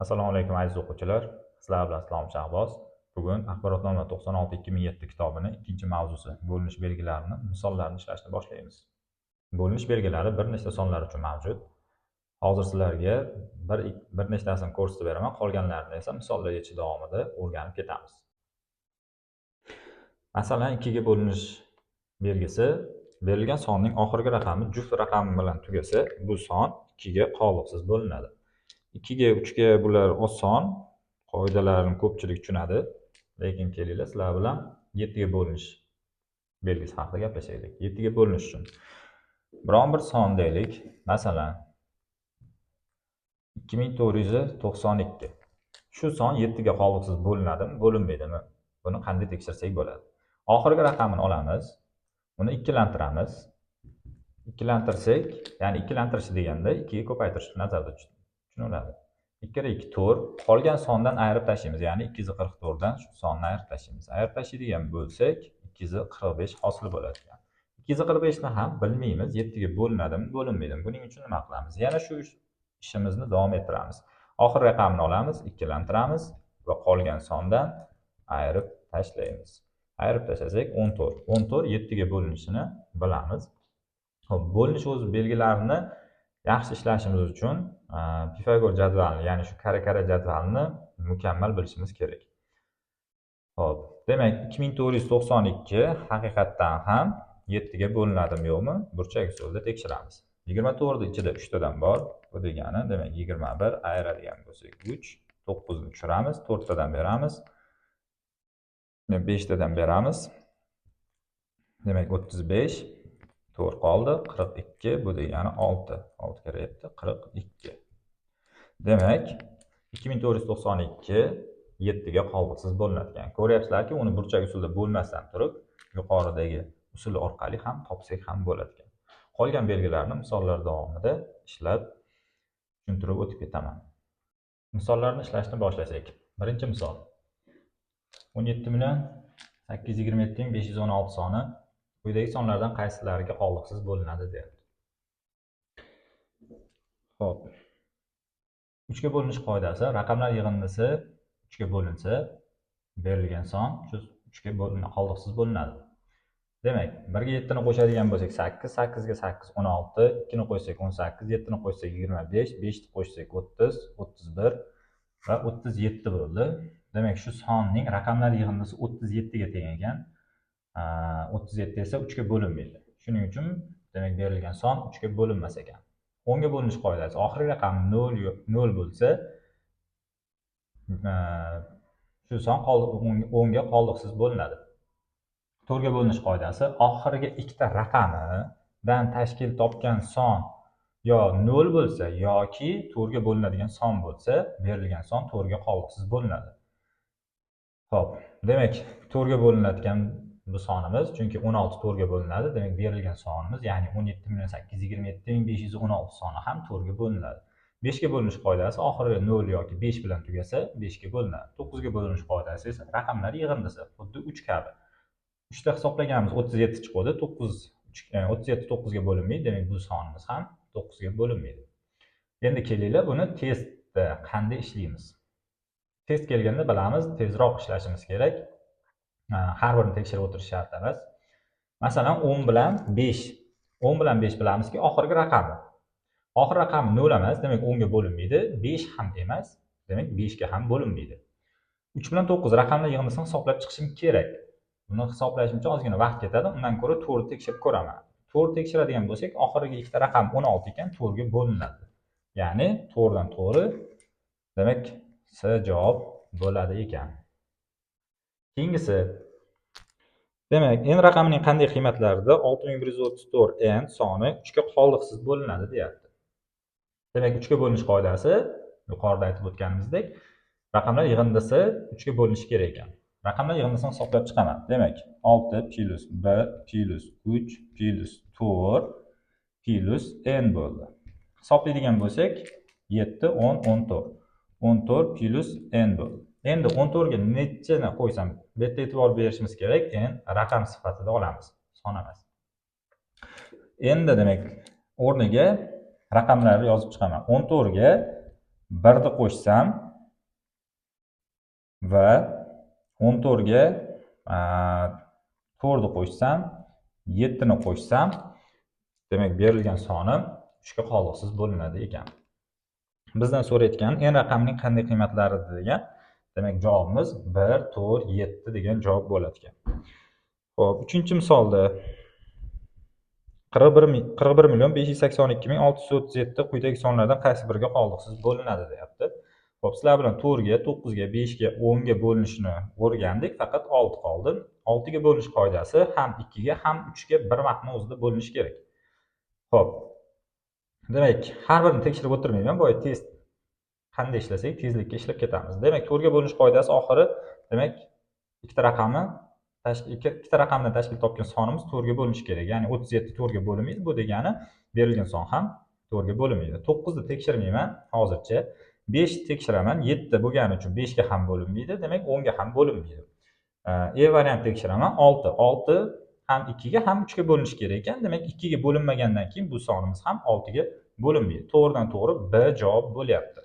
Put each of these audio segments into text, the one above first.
Assalomu alaykum, aziz o'quvchilar. Sizlar bilan Islom Shahboz. Bugun Axborotnoma 96/2007 kitobini ikkinchi mavzusi, bo'linish belgilarini misollarini ishlashni boshlaymiz. Bo'linish belgilari bir nechta sonlar uchun mavjud. Hozir sizlarga bir nechtasini ko'rsatib beraman, qolganlarini esa misollar yechish davomida o'rganib ketamiz. Masalan, 2 ga bo'linish belgisi: berilgan sonning oxirgi raqami juft raqami bilan tugasa, bu son 2 ga qoldiqsiz bo'linadi. 2 ga, 3 ga bular oson, qoidalarini ko'pchilik tushunadi. Lekin kelinglar, sizlar bilan 7 ga bo'linish belgisi haqida gaplashaylik. 7 ga bo'linish uchun biron bir son deylik, masalan, 2492. Shu son 7 ga qoldiqsiz bo'linadimi, bo'linmaydimi? Buni qanday tekshirsak bo'ladi? Oxirgi raqamini olamiz, uni ikkilantiramiz. Ikkilantirsak, ya'ni ikkilantirish deganda 2 ga ko'paytirish nazarda tushuniladi. 2 kere 2 4, qolgan sondan ayirib tashlaymiz, ya'ni 244 dan shu sonni ayirib tashlaymiz. Ayirib tashlaydigan bo'lsak, 245 hosil bo'ladi ekan. 245 ni ham bilmaymiz, 7 ga bo'linadimi, bo'linmaydimi. Buning uchun nima qilamiz? Yana shu ishimizni davom ettiramiz. Oxir raqamini olamiz, ikkilantiramiz va qolgan sondan ayirib tashlaymiz. Ayirib tashlasak 14. 14 7 ga bo'linishini bilamiz. Xo'p, bo'linish o'zi belgilarini yaxshi ishlashimiz uchun Pifagor jadvalini, ya'ni shu kara-kara jadvalini mukammal bilishimiz kerak. Xo'p, demak, 2492 haqiqatdan ham 7 ga bo'linadimi, yo'qmi? Burchak usulida tekshiramiz. 24 ichida 3 tadan bor. Bu degani, demak, 21 ayiradigan bo'lsak 3, 9 ni tushiramiz, 4 tadan beramiz. 5 tadan beramiz. Demak, 35, 4 qoldi, 42, bu degani 6. 6 kere 7, 42. Demak, 2492 7 ga qoldiqsiz bo'linadi ekan. Ko'ryapsizlarki, uni burchak usulida bo'lmasdan turib, yuqoridagi usul orqali ham topsak ham bo'ladi ekan. Qolgan belgilarni misollar davomida ishlab tushuntirib o'tib ketaman. Misollarni ishlashni boshlasak. Birinchi misol. 17 million 827 ming 516 soni quyidagi sonlardan qaysilariga qoldiqsiz bo'linadi, deyapti. Xo'p. 3 ga bo'linish qoidasi: raqamlar yig'indisi 3 ga bo'linsa, berilgan son shu 3 ga qoldiqsiz bo'linadi. Demak, 1 ga 7 ni qo'shadigan bo'lsak 8, 8 ga 8 16, 2 ni qo'shsak 18, 7 ni qo'shsak 25, 5 ni qo'shsak 30, 31 va 37 bo'ldi. Demak, shu sonning raqamlar yig'indisi 37 ga teng ekan. 37 esa 3 ga bo'linmaydi. Shuning uchun, demak, berilgan son 3 ga bo'linmas ekan. 10 ga bo'linish qoidasi: oxirgi raqam 0 0 bo'lsa, shu son 10 ga qoldiqsiz bo'linadi. 4 ga bo'linish qoidasi: oxirgi ikkita raqamidan tashkil topgan son yo 0 bo'lsa yoki 4 ga bo'linadigan son bo'lsa, berilgan son 4 ga qoldiqsiz bo'linadi. Xo'p, demak, 4 ga bo'linadigan bu sonimiz, chunki 16 4 ga bo'linadi, demak, berilgan sonimiz, ya'ni 17 million 827 ming 516 soni ham 4 ga bo'linadi. 5 ga bo'linish qoidasi: oxiri 0 yoki 5 bilan tugasa, 5 ga bo'linadi. 9 ga bo'linish qoidasi esa raqamlar yig'indisi, xuddi 3 kabi. 3 ta hisoblaganimiz 37 chiqadi, 9, 37 9 ga bo'linmaydi, demak, bu sonimiz ham 9 ga bo'linmaydi. Endi kelinglar, buni testda qanday ishlaymiz? Test kelganda bilamiz, tezroq ishlashimiz kerak. Har birini tekshirib o'tirish shart emas. Masalan, 10 bilan 5. 10 bilan 5 bilamizki, oxirgi raqami. Oxir raqami 0 emas, demak, 10 ga bo'linmaydi. 5 ham emas, demak, 5 ga ham bo'linmaydi. 3 bilan 9 raqamlar yig'indisini hisoblab chiqishim kerak. Buni hisoblashim uchun ozgina vaqt ketadi. Undan ko'ra 4 tekshirib ko'raman. 4 tekshiradigan bo'lsak, oxirgi ikkita raqam 16 ekan, 4 ga bo'linadi. Ya'ni to'g'ridan to'g'ri, demak, C javob bo'ladi ekan. Keyingisi. Demak, n raqamining qanday qiymatlarida 6134 n soni 3 ga qoldiqsiz bo'linadi, deyapti. Demak, 3 ga bo'linish qoidasi, yuqorida aytib o'tganimizdek, raqamlar yig'indisi 3 ga bo'linishi kerak ekan. Raqamlar yig'indisini hisoblab chiqaman. Demak, 6 plyus 1 plyus 3 plyus 4 plyus n bo'ldi. Hisoblaydigan bo'lsak, 7, 10, 14. 14 plyus n bo'ldi. Endi 14 ga nechani qo'ysam, bu yerda e'tibor berishimiz kerak, n raqam sifatida olamiz, son emas. Endi, demak, o'rniga raqamlarni yozib chiqaman. 14 ga 1 ni qo'shsam Va 14 ga 4 ni qo'shsam, 7 ni qo'shsam, demak berilgan sonim 3 ga qoldiqsiz bo'linadi ekan. Bizdan so'rayotgan n raqamining qanday qiymatlari degan, demak javobimiz 1, 4, 7 degan javob bo'ladi ekan. Xo'p, 3-misolda 41 582 637 quyidagi sonlardan qaysi biriga qoldiqsiz bo'linadi deyapti. Xo'p, sizlar bilan 4 ga, 9 ga, 5 ga, 10 ga bo'linishini o'rgandik, faqat 6 qoldi. 6 ga bo'linish qoidasi ham 2 ga, ham 3 ga bir vaqtning o'zida bo'linishi kerak. Xo'p. Demak, har birini tekshirib o'tirmayman, boya test qanday ishlasak, tezlikka ishlab ketamiz. Demak, 4 ga bo'linish qoidasi oxiri, demak, ikkita raqamdan tashkil topgan sonimiz 4 ga bo'linishi kerak. Ya'ni 37 4 ga bo'linmaydi. Bu degani berilgan son ham 4 ga bo'linmaydi. 9 ni tekshirmayman hozircha. 5 tekshiraman. 7 bo'lgani uchun 5 ga ham bo'linmaydi. Demak, 10 ga ham bo'linmaydi. E variant tekshiraman. 6. 6 ham 2 ga ham 3 ga bo'linishi kerak ekan. Demak, 2 ga bo'linmagandan keyin bu sonimiz ham 6 ga bo'linmaydi. To'g'ridan to'g'ri B javob bo'lyapti.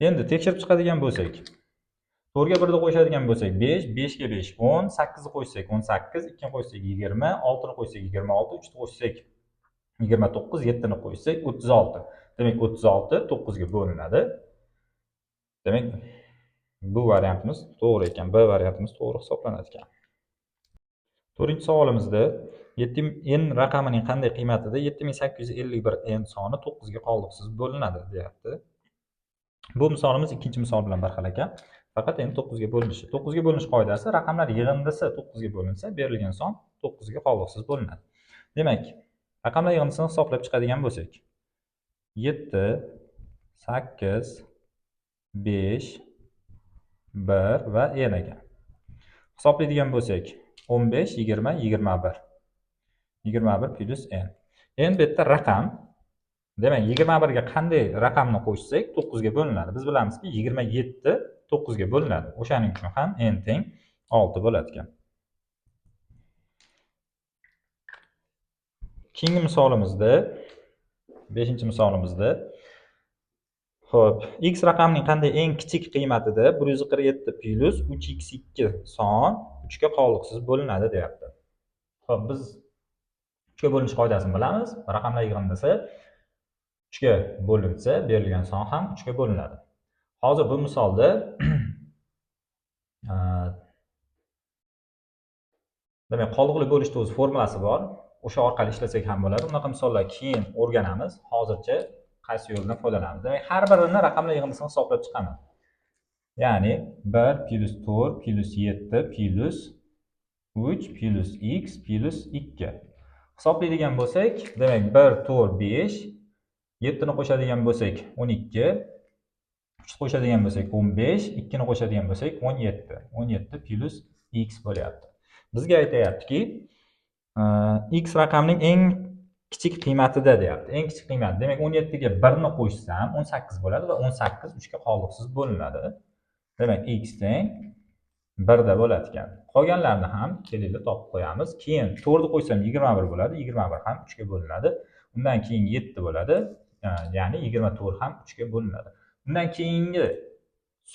Endi tekshirib chiqadigan bo'lsak, 4 ga 1 ni qo'shadigan bo'lsak 5, 5 ga 5 10, 8 ni qo'shsak 18, 2 ni qo'shsak 20, 6 ni qo'shsak 26, 3 ni qo'shsak 29, 7 ni qo'shsak 36. Demak, 36 9 ga bo'linadi. Demak, bu variantimiz to'g'ri ekan. B variantimiz to'g'ri hisoblanadi ekan. 4-savolimizda n raqamining qanday qiymatida 7851 n soni 9 ga qoldiqsiz bo'linadi deyapti. Bu misolimiz ikkinchi misol bilan bir xil ekan. Faqat endi 9 ga bo'linishi. 9 ga bo'linish qoidasi raqamlar yig'indisi 9 ga bo'linsa, berilgan son 9 ga qoldiqsiz bo'linadi. Demak, raqamlar yig'indisini hisoblab chiqadigan bo'lsak, 7, 8, 5, 1 va n ekan. Hisoblaydigan bo'lsak, 15, 20, 21. 21 plus n. N bu yerda raqam. Demak, 21 ga qanday raqamni qo'shsak 9 ga bo'linadi. Biz bilamizki, 27 9 ga bo'linadi. O'shaning uchun ham n teng 6 bo'ladi ekan. Keyingi misolimizda, 5-misolimizda, xo'p, x raqamining qanday eng kichik qiymatida 147 plus 3x2 son 3 ga qoldiqsiz bo'linadi deyapti. Xo'p, biz 3 ga bo'linish qoidasini bilamiz. Raqamlar yig'indisi 3 ga bo'linsa, berilgan son ham 3 ga bo'linadi. Hozir bu misolda demak, qoldiqli bo'lishda o'z formulasi bor. O'sha orqali ishlasak ham bo'ladi. Unaqa misollar keyin o'rganamiz. Hozircha qaysi yo'ldan foydalanamiz? Demak, har birini raqamlar yig'indisini hisoblab chiqaman. Ya'ni 1 plus 4 plus 7 plus 3 plus x plus 2. Hisoblaydigan bo'lsak, demak 1 4 5, 7 ni qo'shadigan bo'lsak 12, 3 qo'shadigan bo'lsak 15, 2 ni qo'shadigan bo'lsak 17. 17 plus x bo'lyapti. Bizga aytayaptiki, x raqamining eng kichik qiymatida deyapti. Eng kichik qiymat. Demak, 17 ga 1 ni qo'shsam 18 bo'ladi va 18 3 ga qoldiqsiz bo'linadi. Demak, x teng 1 da bo'ladi ekan. Qolganlarni ham kelinglar topib qo'yamiz. Keyin 4 ni qo'ysam 21 bo'ladi. 21 ham 3 ga bo'linadi. Undan keyin 7 bo'ladi. Ya'ni 24 ham 3 ga bo'linadi. Undan keyingi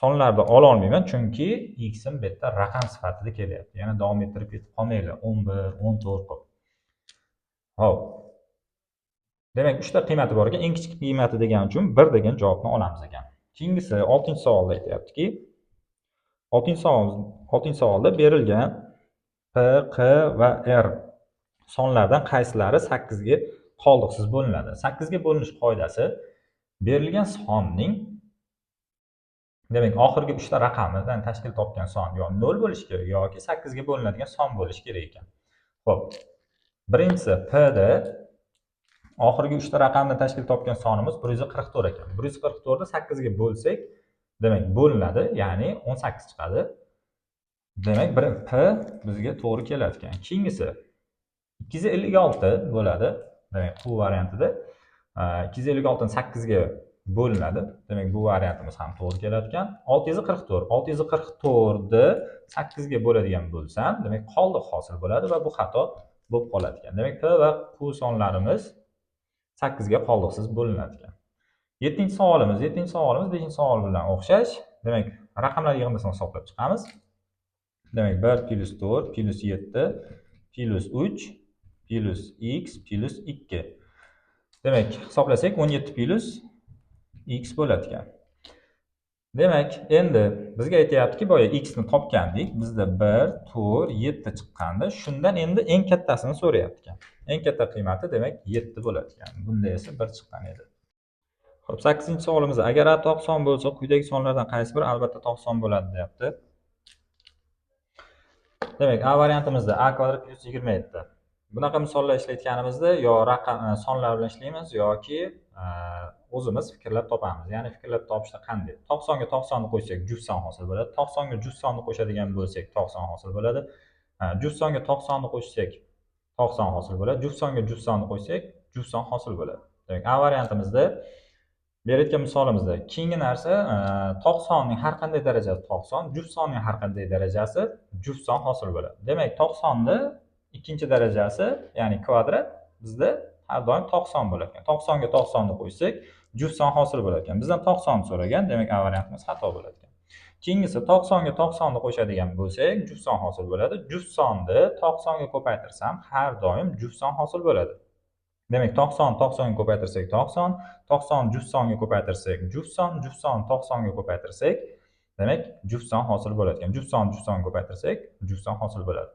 sonlarni ola olmayman, chunki x-im bu yerda raqam sifatida kelyapti. Yana davom ettirib ketib qolmanglar. 11, 14 qilib. Xo'p. Demak, 3 ta qiymati bor ekan. Eng kichik qiymati degani uchun 1 degan javobni olamiz ekan. Keyingisi 6-savolda aytayaptiki, 6-savolda berilgan P, Q va R sonlardan qaysilari 8 ga qoldiqsiz bo'linadi? 8 ga bo'linish qoidasi berilgan sonning, demak, oxirgi 3 ta raqamidan tashkil topgan son yo 0 bo'lishi kerak yoki 8 ga bo'linadigan son bo'lishi kerak ekan. Xo'p. Birinchisi P da oxirgi 3 ta raqamdan tashkil topgan sonimiz 144 ekan. 144 ni 8 ga bo'lsak, demak, bo'linadi, ya'ni 18 chiqadi. Demak, bir P bizga to'g'ri keladi ekan. Keyingisi 256 bo'ladi. Demak, Q variantida 256 ni 8 ga bo'linadi. Demak, bu variantimiz ham to'g'ri keladi ekan. 644. 644 ni 8 ga bo'ladigan bo'lsam, demak, qoldiq hosil bo'ladi va bu xato bo'lib qoladi ekan. Demak, P va Q sonlarimiz 8 ga qoldiqsiz bo'linadi ekan. 7-savolimiz, 7-savolimiz 5-savol bilan o'xshash. Demak, raqamlar yig'indisini hisoblab chiqamiz. Demak, 1 plyus 4 plyus 7 plyus 3 plyus x plyus 2. Demak, hisoblasak 17 plyus x bo'ladi ekan. Demak, endi bizga aytyaptiki, boya x ni topgandik. Bizda 1, 4, 7 chiqqandi. Shundan endi eng kattasini so'rayapti ekan. Eng katta qiymati demak 7 bo'ladi ekan. Bunda esa 1 chiqqan edi. Xo'p, 8-savolimizda agar a to'q son bo'lsa, quyidagi sonlardan qaysi biri albatta to'q son bo'ladi deyapti. Demak, A variantimizda a kvadrat plyus 27. Bunaqa misollar ishlayotganimizda yo raqam sonlar bilan ishlaymiz yoki o'zimiz fikrlab topamiz. Ya'ni fikrlab topishda qanday? To'q songa to'q sonni qo'shsak juft son hosil bo'ladi. To'q songa juft sonni qo'shadigan bo'lsak to'q son hosil bo'ladi. Juft songa to'q sonni qo'shsak to'q son hosil bo'ladi. Juft songa juft sonni qo'shsak juft son hosil bo'ladi. Demak, A variantimizda berayotgan misolimizda keyingi narsa to'q sonning har qanday darajasi to'q son, juft sonning har qanday darajasi juft son hosil bo'ladi. Demak, to'q sonni ikkinchi darajasi, ya'ni kvadrat bizda har doim to'q son bo'lar ekan. To'q songa to'q sonni qo'shsak juft son hosil bo'lar ekan. Bizdan to'q sonni so'ragan, demak A variantimiz xato bo'lar ekan. Keyingisi to'q songa to'q sonni qo'shadigan bo'lsak juft son hosil bo'ladi. Juft sonni to'q songa ko'paytirsam har doim juft son hosil bo'ladi. Demak, to'q son to'q songa ko'paytirsak to'q son, to'q son juft songa ko'paytirsak juft son, juft son to'q songa ko'paytirsak, demak juft son hosil bo'ladi ekan. Juft son juft songa ko'paytirsak juft son hosil bo'ladi.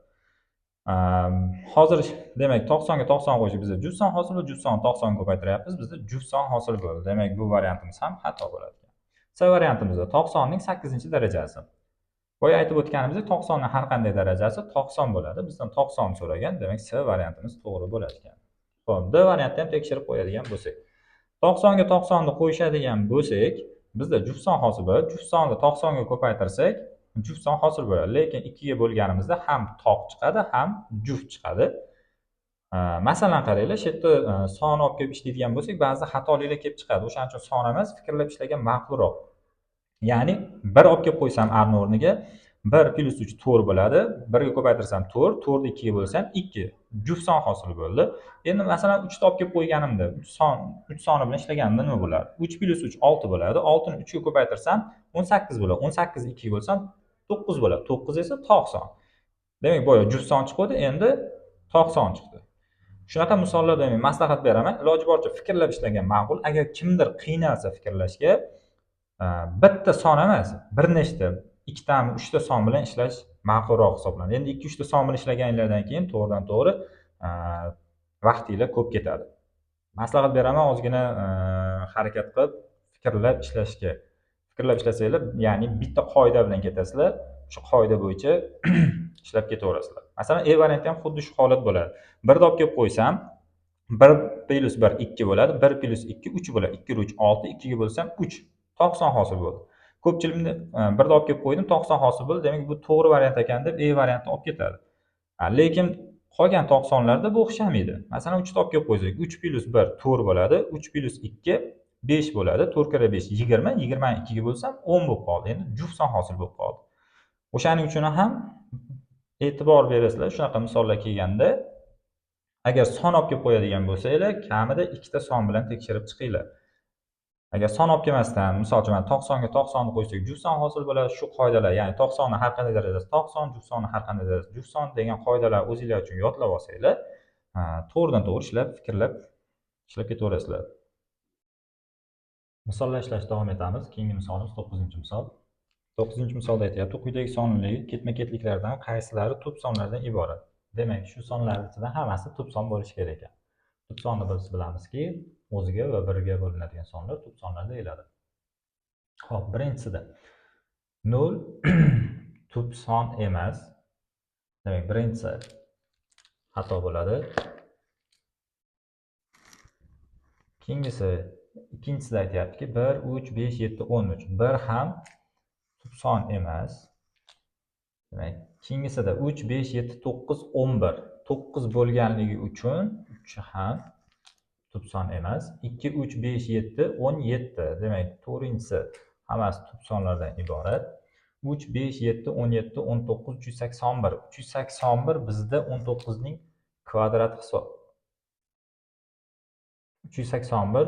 Hozir demak to'q songa to'q son qo'shib bizda juft son hosil bo'ldi, juft son to'q songa ko'paytiryapmiz, bizda juft son hosil bo'ldi. Demak, bu variantimiz ham xato bo'ladi ekan. C variantimizda to'q sonning 8-darajasi. Boya aytib o'tganimizdek, to'q sonning har qanday darajasi to'q son bo'ladi. Bizdan to'q son so'ragan, demak C variantimiz to'g'ri bo'ladi ekan. Xo'p, D variantni ham tekshirib qo'yadigan bo'lsak. To'q songa to'q sonni qo'shadigan bo'lsak, bizda juft son hosil bo'ladi. Juft sonni to'q songa ko'paytirsak, juft son hosil bo'ladi. Lekin 2 ga bo'lganimizda ham to'q chiqadi, ham juft chiqadi. Masalan qaranglar, shu yerda son olib kelib ishlaydigan bo'lsak, ba'zi xatoliklar kelib chiqadi. O'shaning uchun son emas, fikrlab ishlagan ma'qulroq. Ya'ni 1 olib kelib qo'ysam a ning o'rniga 1 plyus 3 4 bo'ladi. 1 ga ko'paytirsam 4, 4 ni 2 ga bo'lsam 2. Juft son hosil bo'ldi. Endi masalan 3 ni olib kelib qo'yganimda, 3 soni bilan ishlaganimda nima bo'lardi? 3 plyus 3 6 bo'ladi. 6 ni 3 ga ko'paytirsam 18 bo'ladi. 18 ni 2 ga bo'lsam 9 bo'ladi. 9 esa to'q son. Demak, boya juft son chiqdi, endi to'q son chiqdi. Shunaqa misollarda men maslahat beraman. Iloji boricha fikrlab ishlagan ma'qul. Agar kimdir qiynalsa fikrlashga, bitta son emas, bir nechta, ikkitami, uchta son bilan ishlash ma'qulroq hisoblanadi. Endi 2-3 ta son bilan ishlaganinglardan keyin to'g'ridan to'g'ri vaqtinglar ko'p ketadi. Maslahat beraman, ozgina harakat qilib fikrlab ishlashga. Fikrlab ishlasanglar, ya'ni bitta qoida bilan ketasizlar, o'sha qoida bo'yicha ishlab ketaverasizlar. Masalan, E variantda ham xuddi shu holat bo'ladi. 1 ni olib kelib qo'ysam, 1 plyus 1 2 bo'ladi, 1 plyus 2 3 bo'ladi. 2 3 6, 2 ga bo'lsam 3. To'q son hosil bo'ldi. Ko'pchilikni 1 ni olib kelib qo'ydim, to'q son hosil bo'ldi. Demak, bu to'g'ri variant ekan deb E variantni olib ketadi. Lekin qolgan to'q sonlarda bu o'xshamaydi. Masalan, 3 ni olib kelib qo'ysak, 3 plyus 1 4 bo'ladi, 3 plyus 2 5 bo'ladi, 4 karra 5 20, 20 ni 2 ga bo'lsam 10 bo'lib qoldi. Endi juft son hosil bo'lib qoldi. O'shaning uchun ham e'tibor berasizlar, shunaqa misollar kelganda agar son olib kelib qo'yadigan bo'lsanglar, kamida ikkita son bilan tekshirib chiqinglar. Agar son olib kelmasdan, misol uchun, mana to'q songa to'q sonni qo'ysak, juft son hosil bo'ladi. Shu qoidalar, ya'ni to'q sonni har qanday darajasi to'q son, juft sonni har qanday darajasi juft son degan qoidalar o'zinglar uchun yodlab olsanglar, to'g'ridan to'g'ri ishlab, fikrlab ishlab ketaverasizlar. Misollar ishlashda davom etamiz. Keyingi misolimiz 9-misol. 9-misolda aytyapti, quyidagi sonli ketma-ketliklardan qaysilari tub sonlardan iborat? Demak, shu sonlar ichidan hammasi tub son bo'lishi kerak ekan. Tub sonni biz bilamizki, o'ziga va birga bo'linadigan sonlar tub sonlar deyiladi. Xo'p, birinchisida 0 tub son emas. Demak, birinchisi xato bo'ladi. Keyingisi, ikkinchisida aytyaptiki, 1, 3, 5, 7, 13. 1 ham tub son emas. Demak, keyingisida 3, 5, 7, 9, 11. 9 bo'lganligi uchun 3 ham tub son emas. 2, 3, 5, 7, 17. Demak, to'rtinchisi hammasi tub sonlardan iborat. 3, 5, 7, 17, 19, 381. 381 bizda 19 ning kvadrati hisob. 381,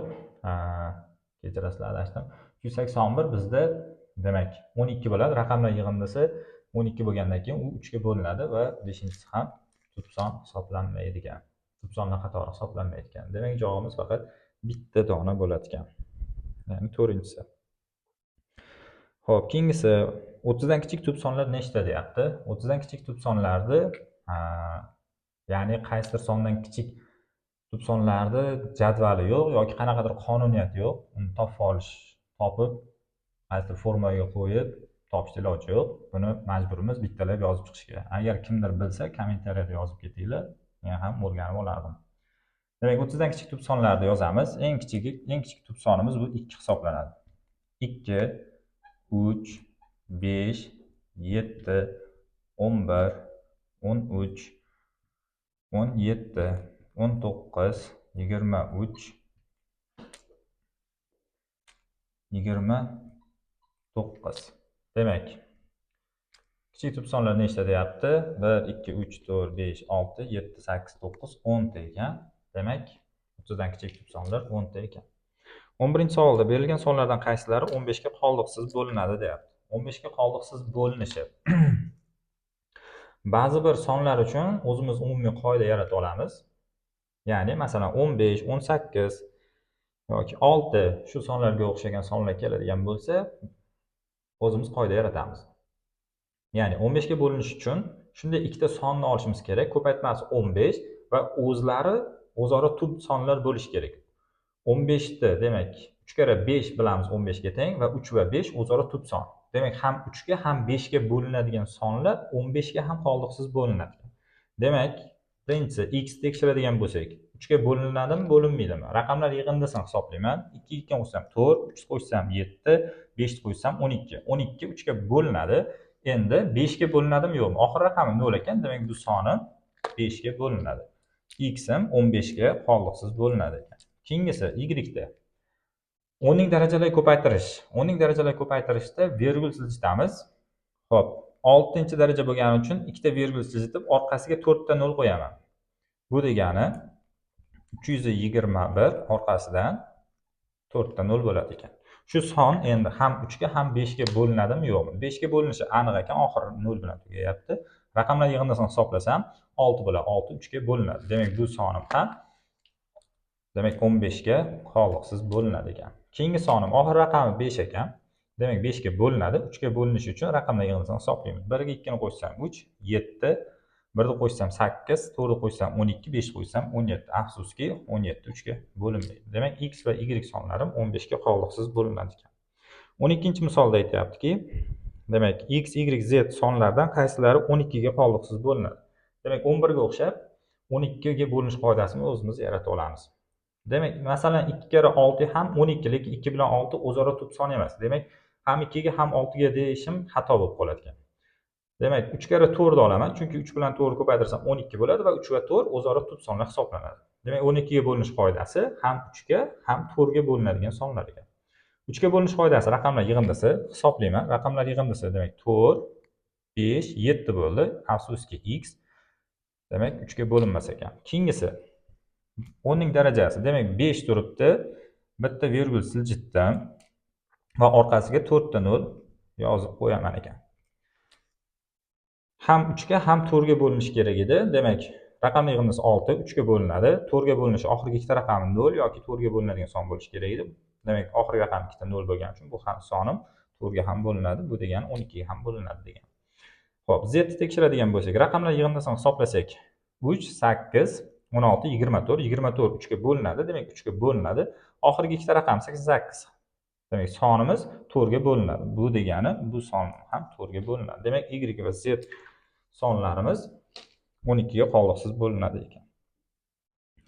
Kechirasizlar, adashdim. 381 bizda demak 12 bo'ladi. Raqamlar yig'indisi 12 bo'lgandan keyin u 3 ga bo'linadi va 5-inchisi ham tub son hisoblanmaydi ekan. Tub sonlar qatori hisoblanmaydi ekan. Demak, javobimiz faqat bitta dona bo'ladi ekan. Ya'ni 4-inchisi. Xo'p, keyingisi 30 dan kichik tub sonlar nechta deyapti. 30 dan kichik tub sonlarni, ya'ni qaysidir sondan kichik tub sonlarni jadvali yo'q yoki qanaqadir qonuniyat yo'q. Uni topib olish, topib qaysidir formaga qo'yib topishda iloji yo'q. Buni majburimiz bittalab yozib chiqishga. Agar kimdir bilsa, kommentariyada yozib ketinglar, men ham o'rganib olardim. Demak, 30 dan kichik tub sonlarni yozamiz. Eng kichigi, eng kichik tub sonimiz bu 2 hisoblanadi. 2, 3, 5, 7, 11, 13, 17, 19, 23, 29. Demak, kichik tub sonlar nechta deyapti? 1, 2, 3, 4, 5, 6, 7, 8, 9, 10 ta ekan. Demak, 30 dan kichik tub sonlar 10 ta ekan. 11-savolda berilgan sonlardan qaysilari 15 ga qoldiqsiz bo'linadi deyapti. 15 ga qoldiqsiz bo'linishi. Ba'zi bir sonlar uchun o'zimiz umumiy qoida yarata olamiz. Ya'ni masalan 15, 18 yoki 6 shu sonlarga o'xshagan sonlar keladigan bo'lsa, o'zimiz qoida yaratamiz. Ya'ni 15 ga bo'linishi uchun shunday ikkita sonni olishimiz kerak. Ko'paytmasi 15 va o'zlari o'zaro tub sonlar bo'lishi kerak. 15 ni demak 3 karra 5 bilamiz 15 ga teng va 3 va 5 o'zaro tub son. Demak, ham 3 ga ham 5 ga bo'linadigan sonlar 15 ga ham qoldiqsiz bo'linadi. Demak, birinchisi x tekshiradigan bo'lsak, 3 ga bo'linadimi, bo'linmaydimi? Raqamlar yig'indisini hisoblayman. 2 2 qo'shsam 4, 3 qo'shsam 7, 5 qo'shsam 12. 12 3 ga bo'linadi. Endi 5 ga bo'linadimi, yo'qmi? Oxir raqami 0 ekan, demak bu soni 5 ga bo'linadi. X ham 15 ga qoldiqsiz bo'linadi ekan. Keyingisi y da o'nning darajalari ko'paytirish. O'nning darajalari ko'paytirishda vergul siljitamiz. Xo'p, 6-daraja bo'lgani uchun ikkita vergul siljitib, orqasiga 4 ta 0 qo'yaman. Bu degani 321 orqasidan 4 ta 0 bo'ladi ekan. Shu son endi ham 3 ga ham 5 ga bo'linadimi, yo'qmi? 5 ga bo'linishi aniq ekan, oxiri 0 bilan tugayapti. Raqamlar yig'indisini hisoblasam 6 bo'ladi. 6 3 ga bo'linadi. Demak, bu sonim ham demak 15 ga qoldiqsiz bo'linadi ekan. Keyingi sonim oxir raqami 5 ekan. Demak 5 ga bo'linadi. 3 ga bo'linishi uchun raqamlar yig'indisini hisoblaymiz. 1 ga 2 ni qo'shsam 3, 7, 1 ni qo'shsam 8, 4 ni qo'shsam 12, 5 qo'shsam 17. Afsuski 17 3 ga bo'linmaydi. Demak x va y sonlarim 15 ga qoldiqsiz bo'linadi ekan. 12-misolda aytyaptiki, demak x, y, z sonlardan qaysilari 12 ga qoldiqsiz bo'linadi. Demak 11 ga o'xshab 12 ga bo'linish qoidasini o'zimiz yarata olamiz. Demak, masalan 2 karra 6 ham 12, lekin 2 bilan 6 o'zaro tub son emas. Demak, ham 2 ga ham 6 ga deyishim xato bo'lib qoladi ekan. Demak, 3 karra 4 ni olaman, chunki 3 bilan 4 ko'paytirsam 12 bo'ladi va 3 va 4 o'zaro tub sonlar hisoblanadi. Demak, 12 ga bo'linish qoidasi ham 3 ga ham 4 ga bo'linadigan sonlar ekan. 3 ga bo'linish qoidasi raqamlar yig'indisi hisoblayman. Raqamlar yig'indisi demak 4, 5, 7 bo'ldi. Afsuski x demak 3 ga bo'linmas ekan. Keyingisi o'nning darajasi. Demak 5 turibdi. Bitta vergul siljitdim va orqasiga 4 ta 0 yozib qo'yaman ekan. Ham 3 ga ham 4 ga bo'linishi kerak edi. Demak, raqam yig'indisi 6, 3 ga bo'linadi. 4 ga bo'linishi oxirgi ikkita raqami 0 yoki 4 ga bo'linadigan son bo'lishi kerak edi. Demak, oxirgi raqam ikkita 0 bo'lgani uchun bu ham sonim 4 ga ham bo'linadi. Bu degani 12 ga ham bo'linadi degan. Xo'p, z ni tekshiradigan bo'lsak, raqamlar yig'indisini hisoblasak, 3, 8, 16, 24, 24 3 ga bo'linadi. Demak, 3 ga bo'linadi. Oxirgi ikkita raqam 88. Demak, sonimiz 4 ga bo'linadi. Bu degani bu son ham 4 ga bo'linadi. Demak, y va z sonlarimiz 12 ga qoldiqsiz bo'linadi ekan.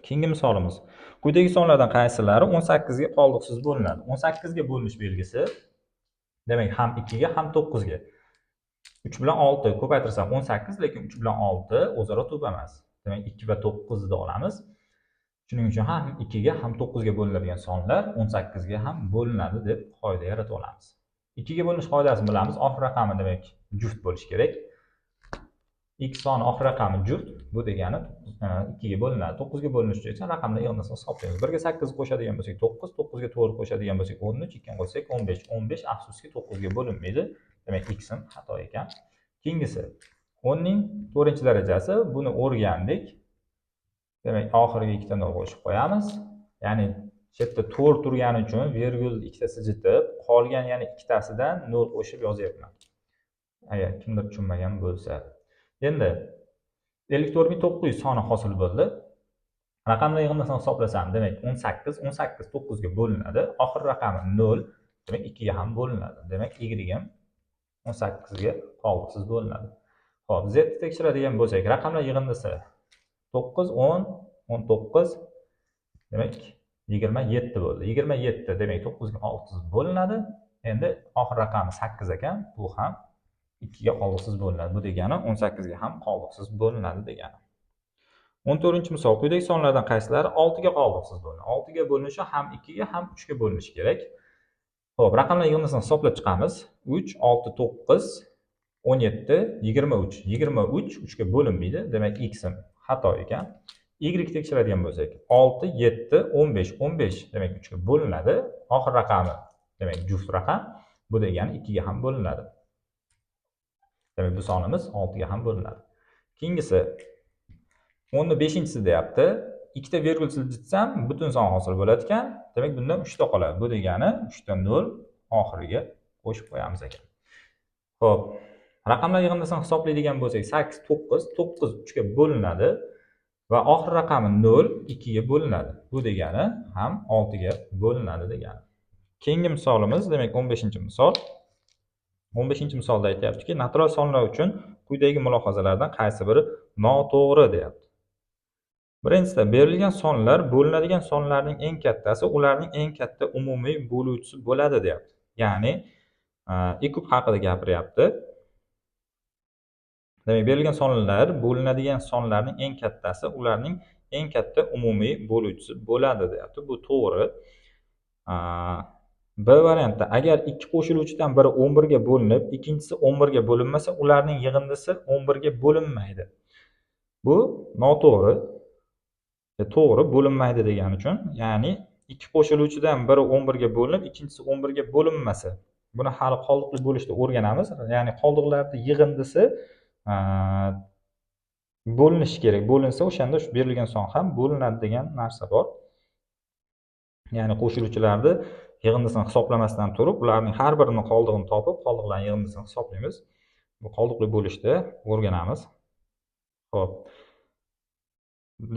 Keyingi misolimiz. Quyidagi sonlardan qaysilari 18 ga qoldiqsiz bo'linadi? 18 ga bo'linish belgisi demak ham 2 ga ham 9 ga. 3 bilan 6 ko'paytirsam 18, lekin 3 bilan 6 o'zaro tub emas. Demak 2 va 9 ni olamiz. Shuning uchun ham 2 ga ham 9 ga bo'linadigan sonlar 18 ga ham bo'linadi deb qoida yaratib olamiz. 2 ga bo'linish qoidasini bilamiz. Oxir raqami demak juft bo'lishi kerak. X soni oxir raqami juft, bu degani 2 ga bo'linadi. 9 ga bo'linishi uchun esa raqamlar yig'indisini hisoblaymiz. 1 ga 8 qo'shadigan bo'lsak 9, 9 ga 4 qo'shadigan bo'lsak 13, 2 ni qo'shsak 15. 15 afsuski 9 ga bo'linmaydi. Demak, x ham xato ekan. Keyingisi 10 ning 4-darajasi, buni o'rgandik. Demak, oxiriga ikkita nol qo'shib qo'yamiz. Ya'ni chetda 4 turgani uchun vergul ikkita siljitib, qolgan yana ikkitasidan 0 qo'shib yozyapman. Agar kimdir tushunmagan bo'lsa. Endi 54 900 soni hosil bo'ldi. Raqamlar yig'indisini hisoblasam, demak 18, 18 9 ga bo'linadi. Oxir raqami 0, demak 2 ga ham bo'linadi. Demak, y ham 18 ga qoldiqsiz bo'linadi. Xo'p, z tekshiradigan bo'lsak, raqamlar yig'indisi 9, 10, 19, demak 27 bo'ldi. 27 demak 9 ga qoldiqsiz bo'linadi. Endi oxir raqami 8 ekan, bu ham 2 ga qoldiqsiz bo'linadi. Bu degani 18 ga ham qoldiqsiz bo'linadi degani. 14-misol. Quyidagi sonlardan qaysilari 6 ga qoldiqsiz bo'linadi? 6 ga bo'linishi ham 2 ga, ham 3 ga bo'linishi kerak. Xo'p, raqamlar yig'indisini hisoblab chiqamiz. 3, 6, 9, 17, 23. 23 3 ga bo'linmaydi. Demak, x ham xato ekan. Y tekshiradigan bo'lsak, 6, 7, 15, 15 demak 3 ga bo'linadi. Oxir raqami demak juft raqam. Bu degani 2 ga ham bo'linadi. Demak, bu sonimiz 6 ga ham bo'linadi. Keyingisi 10 ni 5-chisi deyapti. Ikkita vergul siljitsam butun son hosil bo'ladi ekan. Demak, bundan 3 ta qoladi. Bu degani 3 ta 0 oxiriga qo'shib qo'yamiz ekan. Xo'p, raqamlar yig'indisini hisoblaydigan bo'lsak, 8, 9, 9 3 ga bo'linadi va oxir raqami 0 2 ga bo'linadi. Bu degani ham 6 ga bo'linadi degani. Keyingi misolimiz, demak 15-misol. 15-misolda aytyaptiki, natural sonlar uchun quyidagi mulohazalardan qaysi biri noto'g'ri deyapti. Birinchisida berilgan sonlar bo'linadigan sonlarning eng kattasi ularning eng katta umumiy bo'luvchisi bo'ladi deyapti. Ya'ni e kub haqida gapiryapti. Demak, berilgan sonlar bo'linadigan sonlarning eng kattasi ularning eng katta umumiy bo'luvchisi bo'ladi deyapti. Bu to'g'ri. B variantda agar ikki qo'shiluvchidan biri 11 ga bo'linib, ikkinchisi 11 ga bo'linmasa, ularning yig'indisi 11 ga bo'linmaydi. Bu noto'g'ri. To'g'ri, bo'linmaydi degani uchun, ya'ni ikki qo'shiluvchidan biri 11 ga bo'linib, ikkinchisi 11 ga bo'linmasa, buni hali qoldiqli bo'lishda o'rganamiz. Ya'ni qoldiqlarning yig'indisi bo'linishi kerak. Bo'linsa, o'shanda shu berilgan son ham bo'linadi degan narsa bor. Ya'ni qo'shiluvchilarni yig'indisini hisoblamasdan turib, ularning har birini qoldig'ini topib, qoldiqlarning yig'indisini hisoblaymiz. Bu qoldiqli bo'lishda o'rganamiz. Xo'p.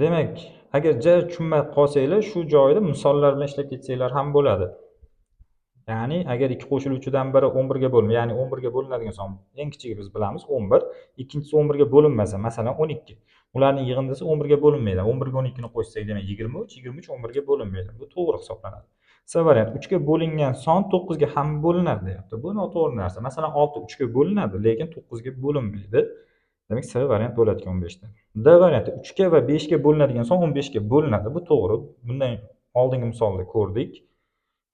Demak, agar ja tushunmay qolsanglar, shu joyda misollar bilan ishlab ketsanglar ham bo'ladi. Ya'ni agar ikki qo'shiluvchidan biri 11 ga bo'linma, ya'ni 11 ga bo'linadigan son eng kichigi biz bilamiz 11, ikkinchisi 11 ga bo'linmasa, masalan 12. Ularning yig'indisi 11 ga bo'linmaydi. 11 ga 12 ni qo'shsak, demak 23, 23 11 ga bo'linmaydi. Bu to'g'ri hisoblanadi. C variant 3 ga bo'lingan son 9 ga ham bo'linadi deyapti. Bu noto'g'ri narsa. Masalan 6 3 ga bo'linadi, lekin 9 ga bo'linmaydi. Demak, C variant bo'ladi ekan 15 da. D varianti 3 ga va 5 ga bo'linadigan son 15 ga bo'linadi. Bu to'g'ri. Bundan oldingi misolda ko'rdik.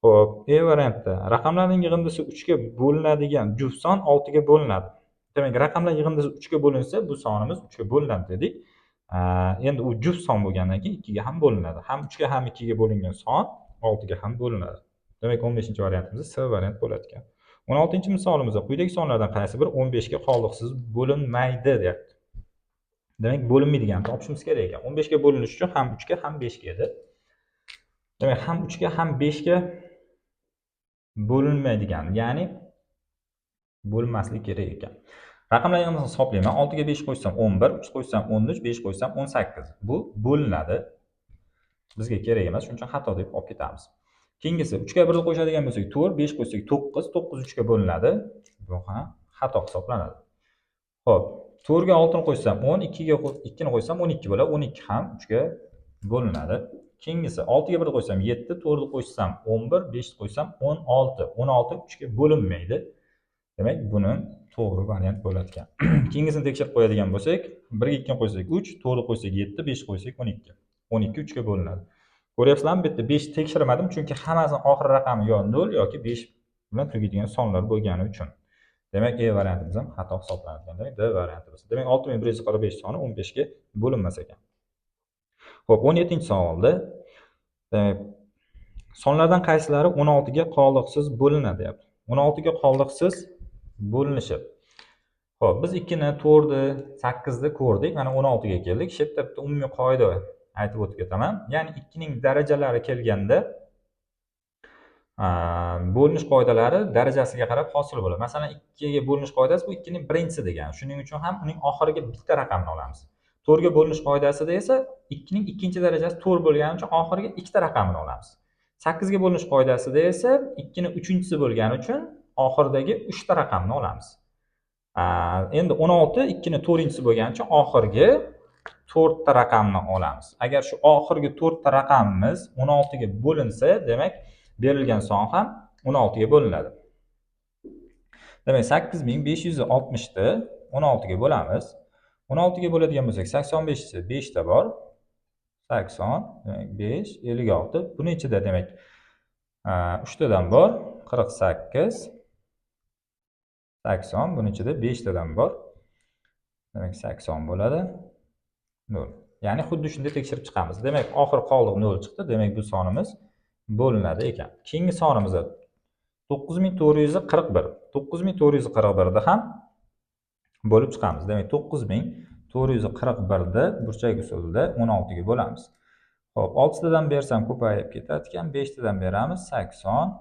Xo'p, E variantda raqamlarning yig'indisi 3 ga bo'linadigan juft son 6 ga bo'linadi. Demak, raqamlar yig'indisi 3 ga bo'linsa, bu sonimiz 3 ga bo'linadi dedik. Endi u juft son bo'lgandan keyin 2 ga ham bo'linadi. Ham 3 ga ham 2 ga bo'lingan son 6 ga ham bo'linadi. Demak, 15-variantimiz C variant bo'ladi ekan. 16-misolimizda quyidagi sonlardan qaysi biri 15 ga qoldiqsiz bo'linmaydi deyapti. Demak, bo'linmaydiganini topishimiz kerak ekan. 15 ga bo'linishi uchun ham 3 ga, ham 5 ga edi. Demak, ham 3 ga, ham 5 ga bo'linmaydigan, ya'ni bo'linmasligi kerak ekan. Raqamlar yig'indisini hisoblayman. 6 ga 5 qo'shsam 11, 3 qo'shsam 13, 5 qo'shsam 18. Bu bo'linadi. Bizga kerak emas, shuning uchun xato deb olib ketamiz. Keyingisi 3 ga 1 qo'shadigan bo'lsak 4, 5 qo'shsak 9, 9 3 ga bo'linadi. Bu ham xato hisoblanadi. Xo'p, 4 ga 6 ni qo'shsam 10, 2 ga 2 ni qo'shsam 12 bo'ladi. 12 ham 3 ga bo'linadi. Keyingisi 6 ga 1 qo'shsam 7, 4 ni qo'shsam 11, 5 ni qo'shsam 16. 16 3 ga bo'linmaydi. Demak, buni to'g'ri variant bo'ladi ekan. Keyingisini tekshirib qo'yadigan bo'lsak, 1 ga 2 ni qo'shsak 3, 4 ni qo'shsak 7, 5 qo'shsak 12. 12 3 ga bo'linadi. Ko'ryapsizlarmi? Bu yerda 5 tekshirmadim, chunki hammasini oxir raqami yo 0 yoki 5 bilan tugaydigan sonlar bo'lgani uchun. Demak, E variantimiz ham xato hisoblanadi. Demak, D variantimiz. Demak, 6145 soni 15 ga bo'linmas ekan. Xo'p, 17-savolda demak, sonlardan qaysilari 16 ga qoldiqsiz bo'linadi deyapti. 16 ga qoldiqsiz bo'linishi. Xo'p, biz 2 ni, 4 ni, 8 ni ko'rdik. Mana 16 ga keldik. Shu yerda bitta umumiy qoida aytib o'tib ketaman. Ya'ni 2 ning darajalari kelganda bo'linish qoidalari darajasiga qarab hosil bo'ladi. Masalan, 2 ga bo'linish qoidasi bu 2 ning birinchisi degani. Shuning uchun ham uning oxiriga bitta raqamni olamiz. 4 ga bo'linish qoidasida esa 2 ning ikkinchi darajasi 4 bo'lgani uchun oxiriga ikkita raqamni olamiz. 8 ga bo'linish qoidasida esa 2 ning uchinchisi bo'lgani uchun oxiridagi 3 ta raqamni olamiz. Endi 16 2 ning to'rtinchisi bo'lgani uchun oxirgi 4 ta raqamni olamiz. Agar shu oxirgi 4 ta raqamimiz 16 ga bo'linsa, demak, berilgan son ham 16 ga bo'linadi. Demak, 8560 ni 16 ga bo'lamiz. 16 ga bo'ladigan bo'lsak, 85 isi 5 ta bor. 80, demak 5, 56. Buni ichida demak 3 tadan bor, 48, 80, buni ichida 5 tadan bor. Demak, 80 bo'ladi. 0. Ya'ni xuddi shunday tekshirib chiqamiz. Demak, oxir qoldiq 0 chiqdi. Demak, bu sonimiz bo'linadi ekan. Keyingi sonimiz 9441. 9441 ni ham bo'lib chiqamiz. Demak, 9441 ni burchak usulida 16 ga bo'lamiz. Xo'p, 6 tadan bersam ko'payib ketadi ekan, 5 tadan beramiz 80,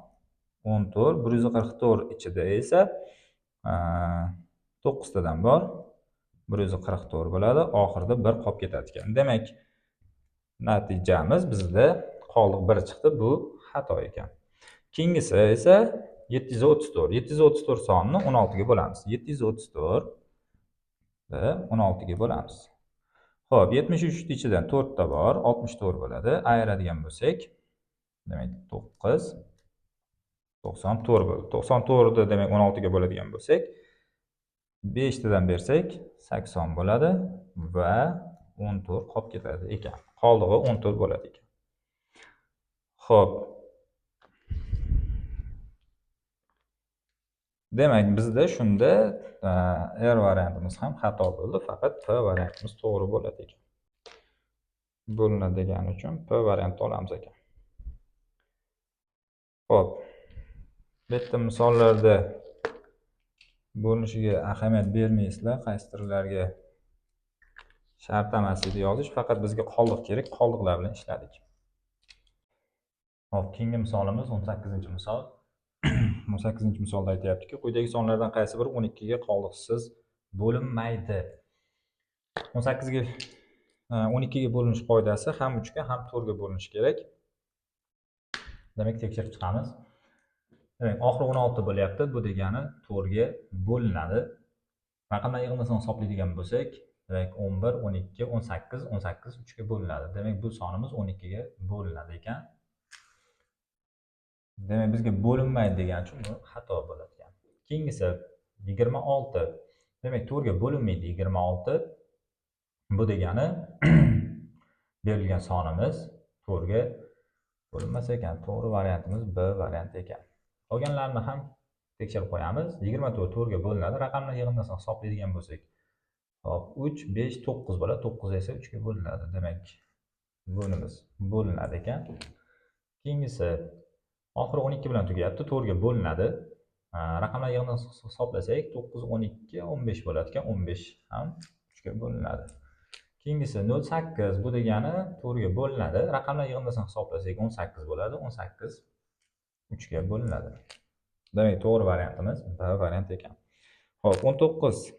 14, 144 ichida esa 9 tadan bor. 144 bo'ladi. Oxirida 1 qolib ketadi ekan. Demak, natijamiz bizda qoldiq 1 chiqdi. Bu xato ekan. Keyingisi esa 734. 734 sonini 16 ga bo'lamiz. 734 16 ga bo'lamiz. Xo'p, 73 ichidan 4 ta bor, 64 bo'ladi. Ayiradigan bo'lsak, demak 9 94 bo'ldi. 94 ni demak 16 ga bo'ladigan bo'lsak, 5 tadan bersak 80 bo'ladi va 14 qolib ketadi ekan. Qoldig'i 14 bo'ladi ekan. Xo'p. Demak, bizda shunda R variantimiz ham xato bo'ldi, faqat P variantimiz to'g'ri bo'ladi ekan. Bo'linadi degani uchun P variantni olamiz ekan. Xo'p. Bu yerda misollarda bo'linishiga ahamiyat bermaysizlar, qaysidirlarga shart emas edi yozish, faqat bizga qoldiq kerak, qoldiqlar bilan ishladik. Xo'p, keyingi misolimiz 18-misol. 18-misolda aytyaptiki, quyidagi sonlardan qaysi biri 12 ga qoldiqsiz bo'linmaydi? 18 ga 12 ga bo'linish qoidasi ham 3 ga, ham 4 ga bo'linishi kerak. Demak, tekshirib chiqamiz. Demak, oxiri 16 bo'lyapti. Bu degani 4 ga bo'linadi. Raqamlar yig'indisini hisoblaydigan bo'lsak, demak 11, 12, 18, 18 3 ga bo'linadi. Demak, bu sonimiz 12 ga bo'linadi ekan. Demak, bizga bo'linmaydi degani uchun bu xato bo'ladi ekan. Keyingisi 26. Demak, 4 ga bo'linmaydi 26. Bu degani berilgan sonimiz 4 ga bo'linmas ekan. To'g'ri variantimiz B varianti ekan. Qolganlarini ham tekshirib qo'yamiz. 24 4 ga bo'linadi. Raqamlar yig'indisini hisoblaydigan bo'lsak, hop, 3, 5, 9 bo'ladi. 9 esa 3 ga bo'linadi. Demak, bunimiz bo'linadi ekan. Keyingisi oxiri 12 bilan tugayapti, 4 ga bo'linadi. Raqamlar yig'indisini hisoblasak, 9, 12, 15 bo'ladi ekan. 15 ham 3 ga bo'linadi. Keyingisi 0,8, bu degani 4 ga bo'linadi. Raqamlar yig'indisini hisoblasak 18 bo'ladi. 18 3 ga bo'linadi. Demak, to'g'ri variantimiz B variant ekan. Xo'p, 19.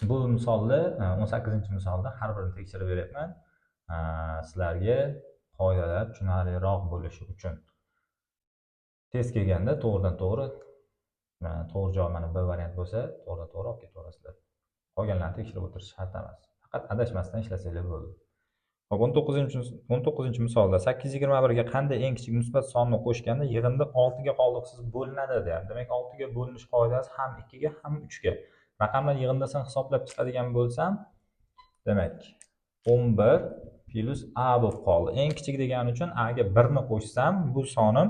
Bu misolda, 18-misolda har birini tekshirib beryapman. Sizlarga qoidalar tushunarliroq bo'lishi uchun. Test kelganda to'g'ridan to'g'ri, to'g'ri javob mana B variant bo'lsa, to'g'ridan to'g'ri olib ketaverasizlar. Qolganlarni tekshirib o'tirish shart emas. Faqat adashmasdan ishlasanglar bo'ldi. Hop, 19-misolda 821 ga qanday eng kichik musbat sonni qo'shganda yig'indi 6 ga qoldiqsiz bo'linadi deyapti. Demak, 6 ga bo'linish qoidasi ham 2 ga, ham 3 ga. Raqamlar yig'indisini hisoblab chiqadigan bo'lsam, demak, 11 plus a bo'lib qoldi. Eng kichik degani uchun a ga 1 ni qo'shsam, bu sonim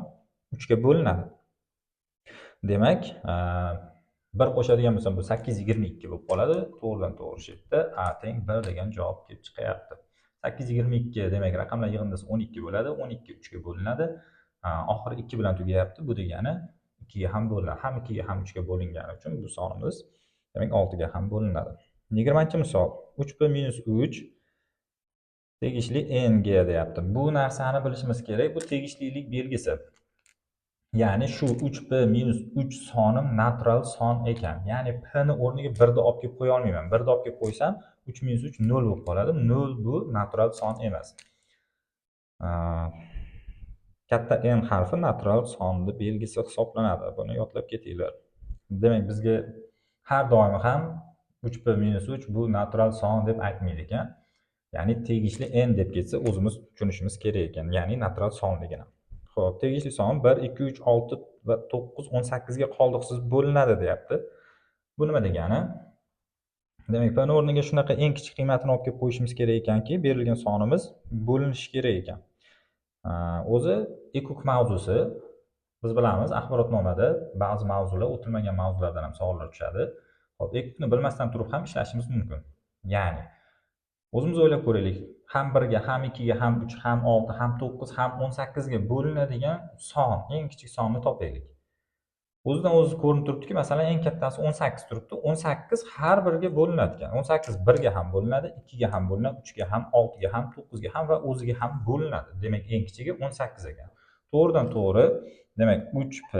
3 ga bo'linadi. Demak, 1 qo'shadigan bo'lsam, bu 822 bo'lib qoladi. To'g'ridan to'g'ri shu yerda A teng 1 degan javob kelib chiqyapti. 822 demak raqamlar yig'indisi 12 bo'ladi. 12 3 ga bo'linadi. Oxiri 2 bilan tugayapti. Bu degani 2 ga ham bo'linadi. Ham 2 ga ham 3 ga bo'lingani uchun bu sonimiz demak 6 ga ham bo'linadi. 20-misol. 3p minus 3 tegishli n ga deyapti. Bu narsani bilishimiz kerak. Bu tegishlilik belgisi. Ya'ni shu 3p minus 3 sonim natural son ekan. Ya'ni p ni o'rniga 1 ni olib kelib qo'ya olmayman. 1 ni olib kelib qo'ysam 3 minus 3 0 bo'lib qoladi. 0 bu natural son emas. Katta N harfi natural sonni belgisi hisoblanadi. Buni yodlab ketinglar. Demak, bizga har doim ham 3p minus 3 bu natural son deb aytmaydi ekan. Ya'ni tegishli n deb ketsa o'zimiz tushunishimiz kerak ekan. Ya'ni natural sonligini. Xo'p, tegishli son 1, 2, 3, 6 va 9, 18 ga qoldiqsiz bo'linadi deyapti. Bu nima degani? Demak, p ni o'rniga shunaqa eng kichik qiymatini olib kelib qo'yishimiz kerak ekanki, berilgan sonimiz bo'linishi kerak ekan. O'zi EKUK mavzusi biz bilamiz, axborotnomada ba'zi mavzular o'tilmagan mavzulardan ham savollar tushadi. Xo'p, EKUKni bilmasdan turib ham ishlashimiz mumkin. Ya'ni o'zimiz o'ylab ko'raylik, ham 1 ga, ham 2 ga, ham 3, ham 6, ham 9, ham 18 ga bo'linadigan son, eng kichik sonni topaylik. O'zidan o'zi ko'rinib turibdiki, masalan, eng kattasi 18 turibdi. 18 har biriga bo'linadi ekan. 18 1 ga ham bo'linadi, 2 ga ham bo'linadi, 3 ga ham, 6 ga ham, 9 ga ham va o'ziga ham bo'linadi. Demak, eng kichigi 18 ekan. To'g'ridan to'g'ri, demak, 3p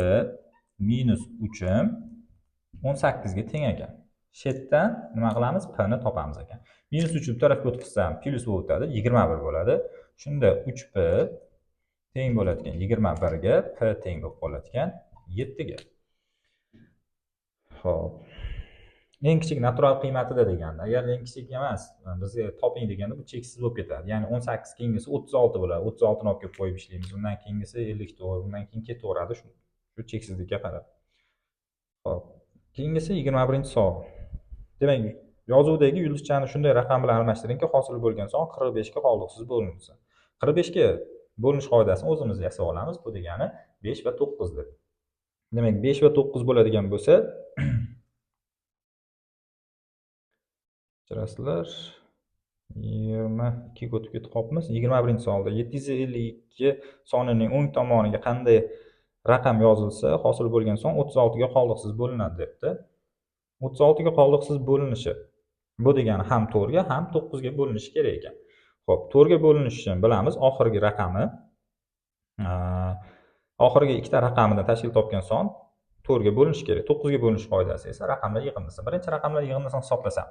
minus 3 18 ga teng ekan. Shu yerdan nima qilamiz? P ni topamiz ekan. Minus 3 bu tarafga o'tkazsam plyus bo'lib o'tadi, 21 bo'ladi. Shunda 3p teng bo'ladi ekan 21 ga, p teng bo'lib qoladi ekan 7 ga. Xo'p. Eng kichik natural qiymatida deganda, agar eng kichik emas, bizga toping deganda bu cheksiz bo'lib ketadi. Ya'ni 18 keyingisi 36 bo'ladi. 36 ni olib kelib qo'yib ishlaymiz. Undan keyingisi 54, undan keyin ketaveradi shu cheksizlikka qarab. Xo'p. Keyingisi 21-savol. Demak, yozuvdagi yulduzchani shunday raqam bilan almashtiringki, hosil bo'lgan son 45 ga qoldiqsiz bo'linsin. 45 ga bo'linish qoidasini o'zimiz yasab olamiz. Bu degani 5 va 9 deb. Demak, 5 va 9 bo'ladigan bo'lsa, kechirasizlar, 22 ga o'tib ketib qolibmiz. 21-savolda 752 sonining o'ng tomoniga qanday raqam yozilsa, hosil bo'lgan son 36 ga qoldiqsiz bo'linadi debdi. 36 ga qoldiqsiz bo'linishi. Bu degani ham 4 ga, ham 9 ga bo'linishi kerak ekan. Xo'p, 4 ga bo'linishini bilamiz. Oxirgi raqami, oxirgi ikkita raqamidan tashkil topgan son 4 ga bo'linishi kerak. 9 ga bo'linish qoidasi esa raqamlar yig'indisi. Birinchi raqamlar yig'indisini hisoblasam.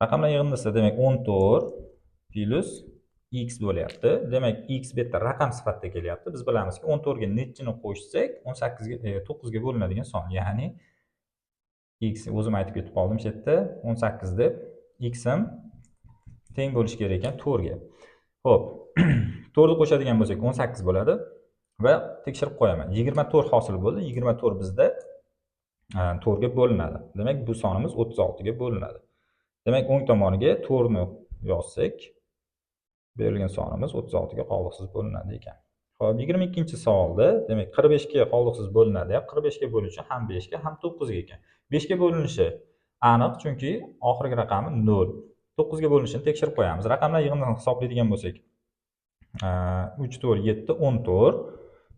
Raqamlar yig'indisi demak 14 plus x bo'lyapti. Demak, x bu yerda raqam sifatida kelyapti. Biz bilamizki, 14 ga nechini qo'shsak, 18 ga, 9 ga bo'linadigan son. Ya'ni x o'zim aytib ketib qoldim shu yerda 18 deb, x ham teng bo'lishi kerak ekan 4 ga. Xo'p, 4 ni qo'shadigan bo'lsak 18 bo'ladi va tekshirib qo'yaman. 24 hosil bo'ldi. 24 bizda 4 ga bo'linadi. Demak, bu sonimiz 36 ga bo'linadi. Demak, o'ng tomoniga 4 ni yozsak, berilgan sonimiz 36 ga qoldiqsiz bo'linadi ekan. Xo'p, 22-savolda, demak, 45 ga qoldiqsiz bo'linadi. 45 ga bo'linishi ham 5 ga, ham 9 ga ekan. 5 ga bo'linishi aniq, chunki oxirgi raqami 0. 9 ga bo'linishini tekshirib qo'yamiz. Raqamlar yig'indisini hisoblaydigan bo'lsak, 3, 4, 7, 14.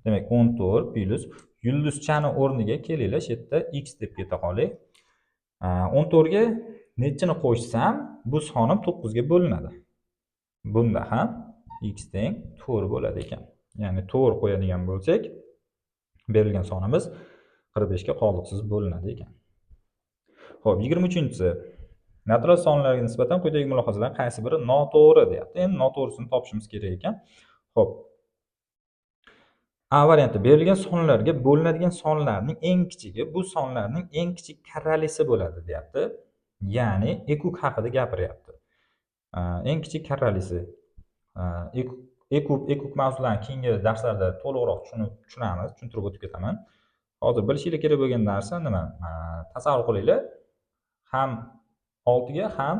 Demak, 14 plyus yulduzchani o'rniga kelinglar, shu yerda x deb keta qoling. 14 ga nechini qo'shsam, bu sonim 9 ga bo'linadi. Bunda ham x teng 4 bo'ladi ekan. Ya'ni 4 qo'yadigan bo'lsak, berilgan sonimiz 45 ga qoldiqsiz bo'linadi ekan. Xo'p, 23-chisi. Natural sonlarga nisbatan quyidagi mulohazalardan qaysi biri noto'g'ri deyapti. Endi noto'g'risini topishimiz kerak ekan. Xo'p. A varianti berilgan sonlarga bo'linadigan sonlarning eng kichigi bu sonlarning eng kichik karralisi bo'ladi deyapti. Ya'ni EKUK haqida gapiryapti. Eng kichik karralisi. EKUK mavzularini keyingi darslarda to'liqroq tushunamiz, tushuntirib o'tib ketaman. Hozir bilishinglar kerak bo'lgan narsa nima? Tasavvur qilinglar, ham 6 ga, ham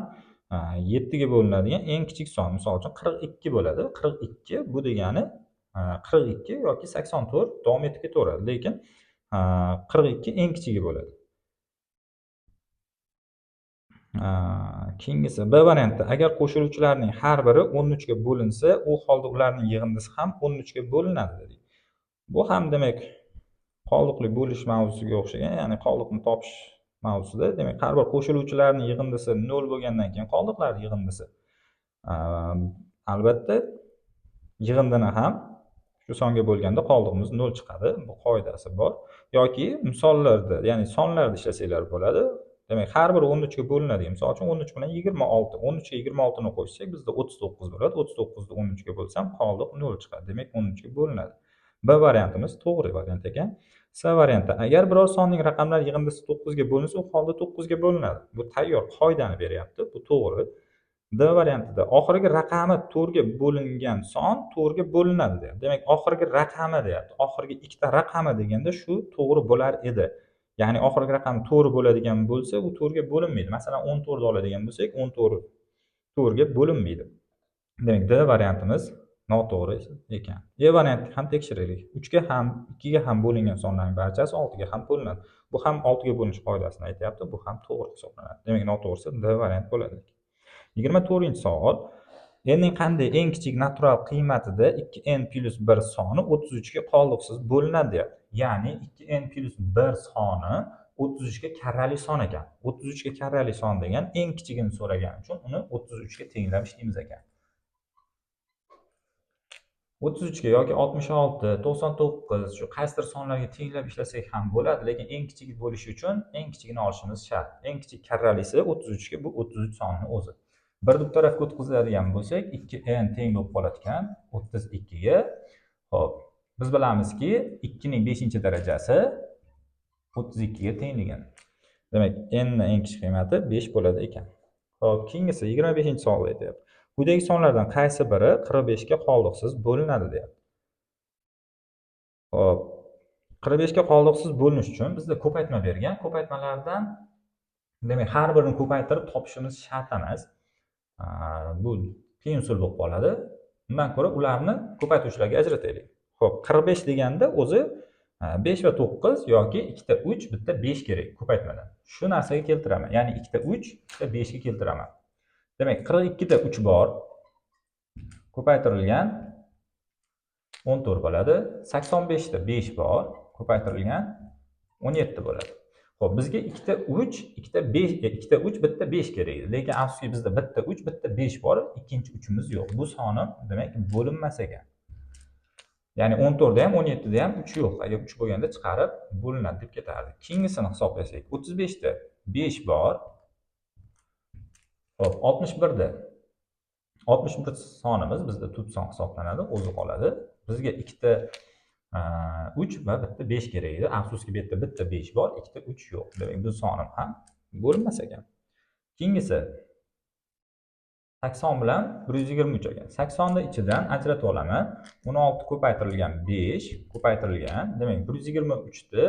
7 ga bo'linadigan eng kichik son, misol uchun 42 bo'ladi. 42 bu degani 42 yoki 84 davom etib ketaveradi, lekin 42 eng kichigi bo'ladi. Keyingisi B varianti. Agar qo'shiluvchilarning har biri 13 ga bo'linsa, u holda ularning yig'indisi ham 13 ga bo'linadi dedik. Bu ham demak qoldiqli bo'lish mavzusiga o'xshagan, ya'ni qoldiqni topish mavzusida. Demak, har bir qo'shiluvchilarning yig'indisi 0 bo'lgandan keyin qoldiqlar yig'indisi albatta yig'indini ham shu songa bo'lganda qoldig'imiz 0 chiqadi. Bu qoidasi bor. Yoki misollarda, ya'ni sonlarda ishlasanglar bo'ladi. Demak, har biri 13 ga bo'linadi. Misol uchun 13 bilan 26, 13 ga 26 ni qo'shsak, bizda 39 bo'ladi. 39 ni 13 ga bo'lsam, qoldiq 0 chiqadi. Demak, 13 ga bo'linadi. B variantimiz to'g'ri variant ekan. C varianti. Agar biror sonning raqamlar yig'indisi 9 ga bo'linsa, u holda 9 ga bo'linadi. Bu tayyor qoidani beryapti. Bu to'g'ri. D variantida oxirgi raqami 4 ga bo'lingan son 4 ga bo'linadi deyapti. Demak, oxirgi raqami deyapti. Oxirgi ikkita raqami deganda shu to'g'ri bo'lar edi. Ya'ni oxirgi raqam 4 bo'ladigan bo'lsa, u 4 ga bo'linmaydi. Masalan, 14 ni oladigan bo'lsak, 14 4 ga bo'linmaydi. Demak, D variantimiz noto'g'ri ekan. E variantni ham tekshiraylik. 3 ga ham, 2 ga ham bo'lingan sonlarning barchasi 6 ga ham bo'linadi. Bu ham 6 ga bo'linish qoidasini aytyapti. Bu ham to'g'ri hisoblanadi. Demak, noto'g'risi D variant bo'ladi. 24-savol. N ning qanday eng kichik natural qiymatida 2n + 1 soni 33 ga qoldiqsiz bo'linadi deyapti. Ya'ni 2n + 1 soni 33 ga karrali son ekan. 33 ga karrali son degan eng kichigini so'ragani uchun uni 33 ga tenglab ishlaymiz ekan. 33 ga yoki 66, 99 shu qaysidir sonlarga tenglab ishlasak ham bo'ladi, lekin eng kichigi bo'lishi uchun eng kichigini olishimiz shart. Eng kichik karralisi 33 ga, bu 33 sonining o'zi. 1 bu tarafga o'tkazadigan bo'lsak, 2n teng bo'lib qoladigan 32 ga. Xo'p, biz bilamizki, 2 ning 5-darajasi 32 ga tengligini. Demak, n ning eng kichik qiymati 5 bo'ladi ekan. Xo'p, keyingisi 25-savol aytyapti. Quyidagi sonlardan qaysi biri 45 ga qoldiqsiz bo'linadi deyapti. Xo'p, 45 ga qoldiqsiz bo'linish uchun bizda ko'paytma bergan. Ko'paytmalardan demak, har birini ko'paytirib topishimiz shart emas. Bu qiyin usul bo'lib qoladi. Undan ko'ra ularni ko'paytiruvchilarga ajrataylik. Xo'p, 45 deganda o'zi 5 va 9 yoki 2 ta 3, 1 ta 5 kerak ko'paytmadan. Shu narsaga keltiraman. Ya'ni 2 ta 3, 2 ta 5 ga keltiraman. Demak, 42 ta 3 bor. Ko'paytirilgan 14 bo'ladi. 85 ta 5 bor. Ko'paytirilgan 17 bo'ladi. Xo'p, bizga 2 ta 3, 2 ta 5, 2 ta 3, 1 ta 5 kerak edi. Lekin afsuski bizda 1 ta 3, 1 ta 5 bor, ikkinchi 3imiz yo'q. Bu sonim demak bo'linmas ekan. Ya'ni 14 da ham, 17 da ham 3 yo'q. Agar 3 bo'lganda chiqarib bo'linadi deb ketardik. Keyingisini hisoblasak, 35 ta 5 bor. Xo'p, 61 da 61 sonimiz bizda tub son hisoblanadi, o'zi qoladi. Bizga 2 ta 3 va 1 ta 5 kerak edi. Afsuski bu yerda 1 ta 5 bor, 2 ta 3 yo'q. Demak, bu sonim ham bo'linmas ekan. Keyingisi 80 bilan 123 ekan. 80 ni ichidan ajratib olaman. 16 ko'paytirilgan 5 ko'paytirilgan, demak 123 ni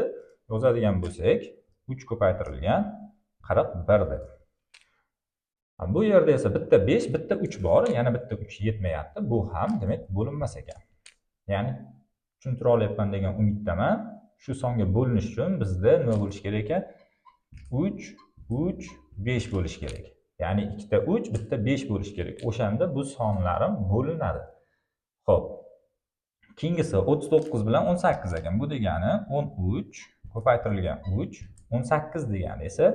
yozadigan bo'lsak, 3 ko'paytirilgan 41 deb. Bu yerda esa bitta 5, bitta 3 bor, yana bitta 3 yetmayapti. Bu ham demak bo'linmas ekan. Ya'ni tushuntira olyapman degan umiddaman. Shu songa bo'linish uchun bizda nima bo'lishi kerak ekan? 3, 3, 5 bo'lishi kerak. Ya'ni 2 ta 3, 1 ta 5 bo'lishi kerak. O'shanda bu sonlarim bo'linadi. Xo'p. Keyingisi 39 bilan 18 ekan. Bu degani 13 ko'paytirilgan 3, 18 degani esa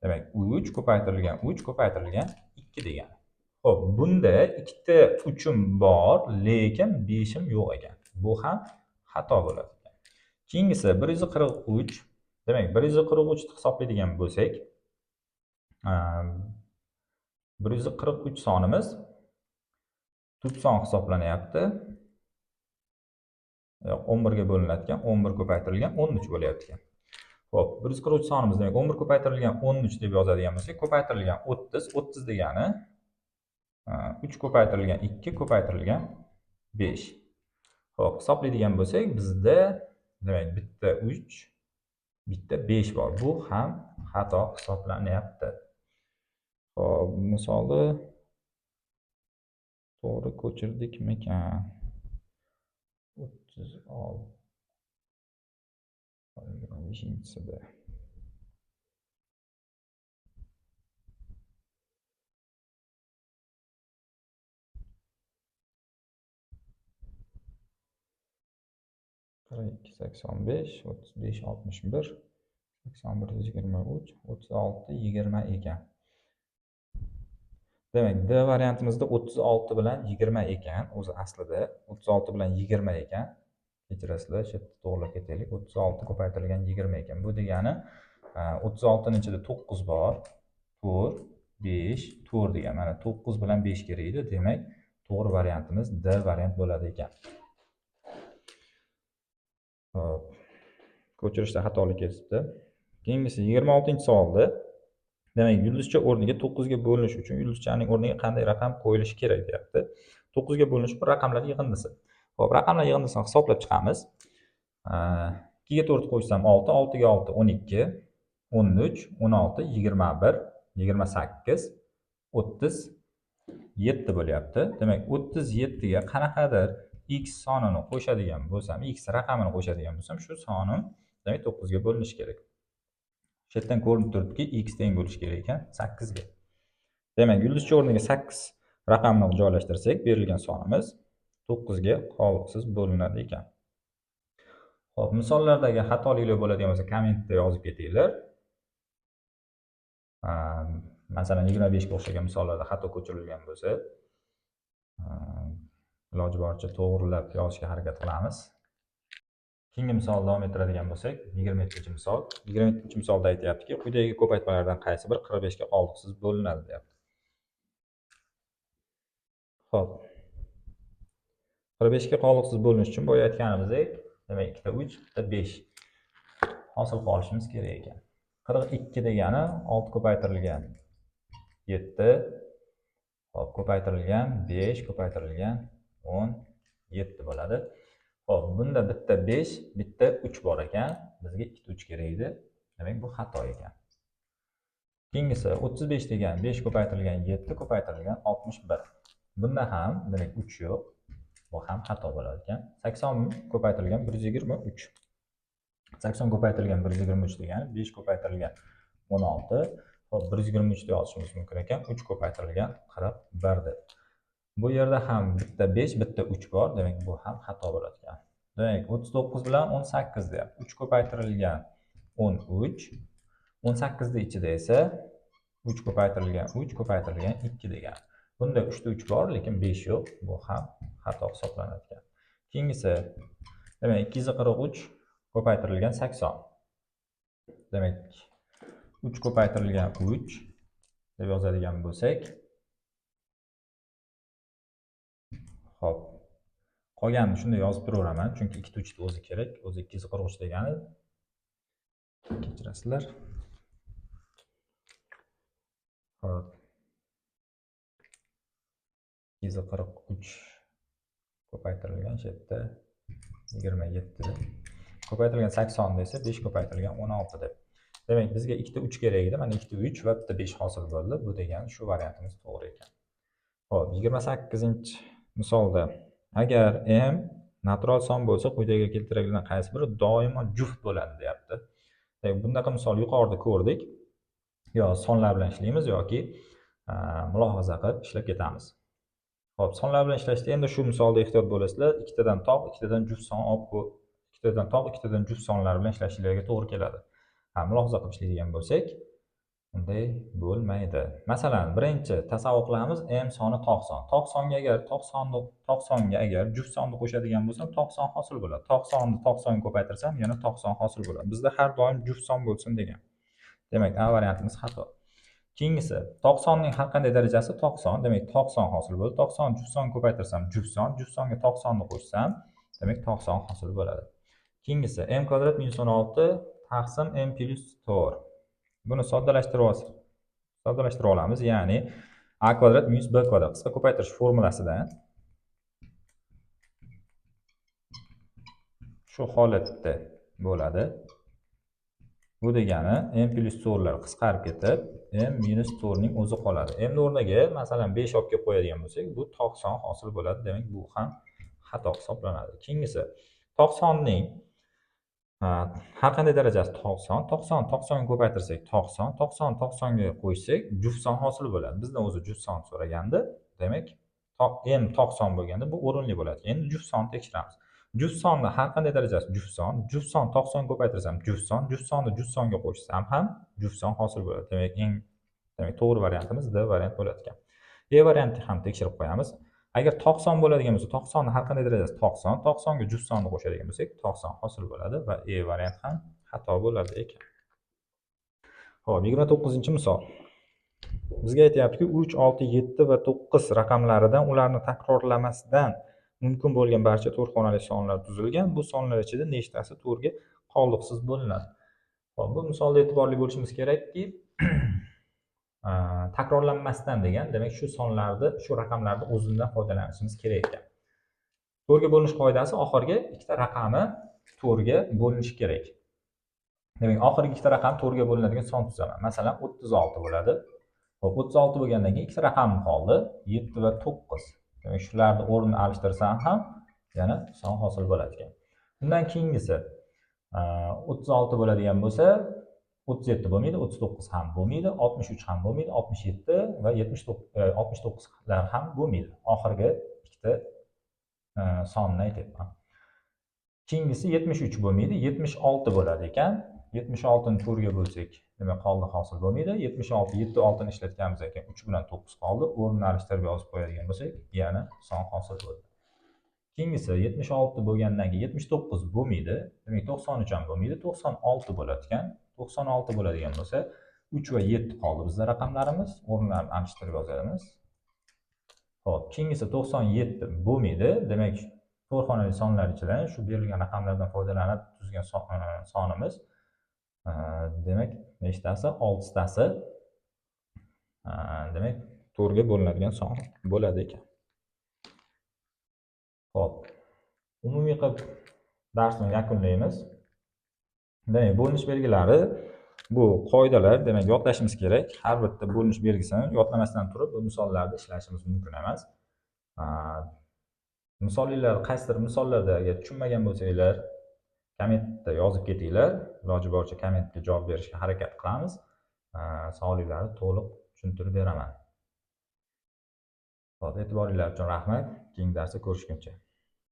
demak 3 ko'paytirilgan 3 ko'paytirilgan 2 degani. Xo'p, bunda 2 ta 3im bor, lekin 5im yo'q ekan. Bu ham xato bo'ladi. Keyingisi 143. Demak, 143 ni hisoblaydigan bo'lsak, 143 sonimiz tub son hisoblanyapti. Yo'q, 11 ga bo'linadigan, 11 ko'paytirilgan 13 bo'lyapti ekan. Xo'p, 143 sonimiz demak 11 ko'paytirilgan 13 deb yozadigan bo'lsak, ko'paytirilgan 30, 30 degani 3 ko'paytirilgan 2 ko'paytirilgan 5. Xo'p, hisoblaydigan bo'lsak, bizda demak bitta 3, bitta 5 bor. Bu ham xato hisoblanyapti. Xo'p, misolni to'g'ri ko'chirdikmikan? 36 25-sida. 42, 85, 35, 61, 81, 23, 36, 20 ekan. Demak, D variantimizda 36 bilan 20 ekan, o'zi aslida 36 bilan 20 ekan. Kechirasizlar, shu yerda to'g'rilab ketaylik. 36 ko'paytirilgan 20 ekan. Bu degani 36 ning ichida 9 bor, 4, 5, 4 degan. Mana 9 bilan 5 kerak edi. Demak, to'g'ri variantimiz D variant bo'ladi ekan. Xo'p. Ko'chirishda xatolik ketibdi. Keyingisi 26-savolda. Demak, yulduzcha o'rniga 9 ga bo'linish uchun yulduzchaning o'rniga qanday raqam qo'yilishi kerak deyapti. 9 ga bo'linish bu raqamlar yig'indisi. Xo'p, raqamlar yig'indisini hisoblab chiqamiz. 2 ga 4 qo'shsam 6, 6 ga 6 12, 13, 16, 21, 28, 37 bo'lyapti. Demak, 37 ga qanaqadir x sonini qo'shadigan bo'lsam, x raqamini qo'shadigan bo'lsam, shu sonim demak 9 ga bo'linishi kerak. Shu yerdan ko'rinib turibdiki, x teng bo'lishi kerak ekan 8 ga. Demak, yulduzcha o'rniga 8 raqamni joylashtirsak, berilgan sonimiz 9 ga qoldiqsiz bo'linadi ekan. Xo'p, misollardagi xatoliklar bo'ladigan bo'lsa, kommentda yozib ketinglar. Masalan, 25 ga o'xshagan misollarda xato ko'chirilgan bo'lsa, iloji boricha to'g'rilab yozishga harakat qilamiz. Keyingi misol davom ettiradigan bo'lsak, 27-misol. 27-misolda aytyaptiki, quyidagi ko'paytmalardan qaysi biri 45 ga qoldiqsiz bo'linadi deyapti. Xo'p. 45 ga qoldiqsiz bo'linish uchun boya aytganimizdek, demak 2 ta 3, 2 ta 5 hosil qila olishimiz kerak ekan. 42 degani 6 ko'paytirilgan 7, xo'p, ko'paytirilgan 5 ko'paytirilgan 17 bo'ladi. Xo'p, bunda bitta 5, bitta 3 bor ekan. Bizga 2 ta 3 kerak edi. Demak, bu xato ekan. Keyingisi 35 degan 5 ko'paytirilgan 7 ko'paytirilgan 61. Bunda ham demak 3 yo'q. Bu ham xato bo'lar ekan. 80 ko'paytirilgan 123. 80 ko'paytirilgan 123 degani 5 ko'paytirilgan 16. Xo'p, 123 deb yozishimiz mumkin ekan. 3 ko'paytirilgan 41 deb. Bu yerda ham bitta 5, bitta 3 bor. Demak, bu ham xato bo'lar ekan. Demak, 39 bilan 18 deyapti. 3 ko'paytirilgan 13. 18 ning ichida esa 3 ko'paytirilgan 3 ko'paytirilgan 2 degan. Bunda 3 ta 3 bor, lekin 5 yo'q. Bu ham xato hisoblanadi ekan. Keyingisi, demak, 243 ko'paytirilgan 80. Demak, 3 ko'paytirilgan 3 deb yozadigan bo'lsak, xo'p, qolganini shunday yozib turaveraman, chunki 2 ta 3 ni o'zi kerak. O'zi 243 degani, kechirasizlar. Xo'p. 243 ko'paytirilgan shu yerda 27 ko'paytirilgan 80 desa 5 ko'paytirilgan 16 deb. Demak, bizga 2 ta 3 kerak edi. Mana 2 ta 3 va bitta 5 hosil bo'ldi. Bu degani shu variantimiz to'g'ri ekan. Xo'p, 28-misolda agar m natural son bo'lsa, quyidagi keltirilgan qaysi biri doimo juft bo'ladi deyapti. Demak, bundaqa misol yuqorida ko'rdik. Yo sonlar bilan ishlaymiz yoki mulohaza qilib ishlab ketamiz. Xo'p, sonlar bilan ishlashda endi shu misolda ehtiyot bo'lasizlar. Ikkitadan tog', ikkitadan juft son olib, ikkitadan tog', ikkitadan juft sonlar bilan ishlashinglarga to'g'ri keladi. Ha, mulohaza qilib ishlaydigan bo'lsak, unday bo'lmaydi. Masalan, birinchi tasavvur qilamiz, m soni tog' son. Tog' songa agar tog' songa agar juft sonni qo'shadigan bo'lsam, tog' son hosil bo'ladi. Tog' sonni tog' songa ko'paytirsam, yana tog' son hosil bo'ladi. Bizda har doim juft son bo'lsin degan. Demak, A variantimiz xato. Keyingisi, tog' sonning har qanday darajasi tog' son, demak tog' son hosil bo'ldi. Tog' son juft son ko'paytirsam juft son, juft songa tog' sonni qo'shsam, demak tog' son hosil bo'ladi. Keyingisi, m kvadrat minus 16 taqsim m plus 4. Buni soddalashtirib olamiz, ya'ni a kvadrat minus b kvadrat qisqa ko'paytirish formulasidan shu holatda bo'ladi. Bu degani m plus 4 lar qisqarib ketib, m minus 4 ning o'zi qoladi. M o'rniga masalan 5 olib kelib qo'yadigan bo'lsak, bu tog' son hosil bo'ladi. Demak, bu ham xato hisoblanadi. Keyingisi, tog' sonning har qanday darajasi tog' son, tog' son, tog' songa ko'paytirsak tog' son, tog' son, tog' songa qo'ysak juft son hosil bo'ladi. Bizdan o'zi juft son so'ragandi. Demak, m tog' son bo'lganda bu o'rinli bo'ladi. Endi juft sonni tekshiramiz. Juft sonni har qanday darajasi juft son, juft son to'q son ko'paytirsam juft son, juft sonni juft songa qo'shsam ham juft son hosil bo'ladi. Demak, to'g'ri variantimiz D variant bo'ladi ekan. E variantni ham tekshirib qo'yamiz. Agar to'q son bo'ladigan bo'lsa, to'q sonni har qanday darajasi to'q son, to'q songa juft sonni qo'shadigan bo'lsak, to'q son hosil bo'ladi va E variant ham xato bo'ladi ekan. Xo'p, 29-misol. Bizga aytyaptiki, 3, 6, 7 va 9 raqamlaridan ularni takrorlamasdan mumkin bo'lgan barcha to'rt xonali sonlar tuzilgan. Bu sonlar ichida nechtasi to'rtga qoldiqsiz bo'linadi? Xo'p, bu misolda e'tiborli bo'lishimiz kerakki, takrorlanmasdan degan, demak shu sonlarni, shu raqamlarni o'zidan foydalanishimiz kerak ekan. To'rtga bo'linish qoidasi oxirgi ikkita raqami to'rtga bo'linishi kerak. Demak, oxirgi ikkita raqam to'rtga bo'linadigan son tuzaman. Masalan, 36 bo'ladi. Xo'p, 36 bo'lgandan keyin ikkita raqam qoldi, 7 va 9. Demak, shularni o'rnini alishtirsam ham yana son hosil bo'ladi ekan. Undan keyingisi 36 bo'ladigan bo'lsa, 37 bo'lmaydi, 39 ham bo'lmaydi, 63 ham bo'lmaydi, 67 va 69lar ham bo'lmaydi. Oxirgi ikkita sonni aytyapman. Keyingisi 73 bo'lmaydi, 76 bo'ladi ekan. 76 ni 4 ga bo'lsak, demak qoldiq hosil bo'lmaydi. 76 7 6 ni ishlatganmiz ekan, 3 bilan 9 qoldi. O'rnini alishtirib yozib qo'yadigan bo'lsak, yana son hosil bo'ldi. Keyingisi 76 bo'lgandan keyin 79 bo'lmaydi. Demak, 93 ham bo'lmaydi, 96 bo'ladi ekan. 96 bo'ladigan bo'lsa, 3 va 7 qoldi bizda raqamlarimiz. O'rnlarini alishtirib yozamiz. Xo'p, keyingisi 97 bo'lmaydi. Demak, to'rt xonali sonlar ichidan shu berilgan raqamlardan foydalanib tuzgan sonimiz, demak, nechtasi? 6tasi. Demak, 4 ga bo'linadigan son bo'ladi ekan. Xo'p, umumiy qilib darsni yakunlaymiz. Demak, bo'linish belgilari bu qoidalar, demak, yodlashimiz kerak. Har bitta bo'linish belgisini yodlamasdan turib bu misollarni ishlashimiz mumkin emas. Misollar, qaysidir misollarda agar tushunmagan bo'lsanglar, kommentda yozib ketinglar. Iloji boricha kommentga javob berishga harakat qilamiz. Savolinglarni to'liq tushuntirib beraman. Xo'p, e'tiboringlar uchun rahmat. Keyingi darsda ko'rishguncha.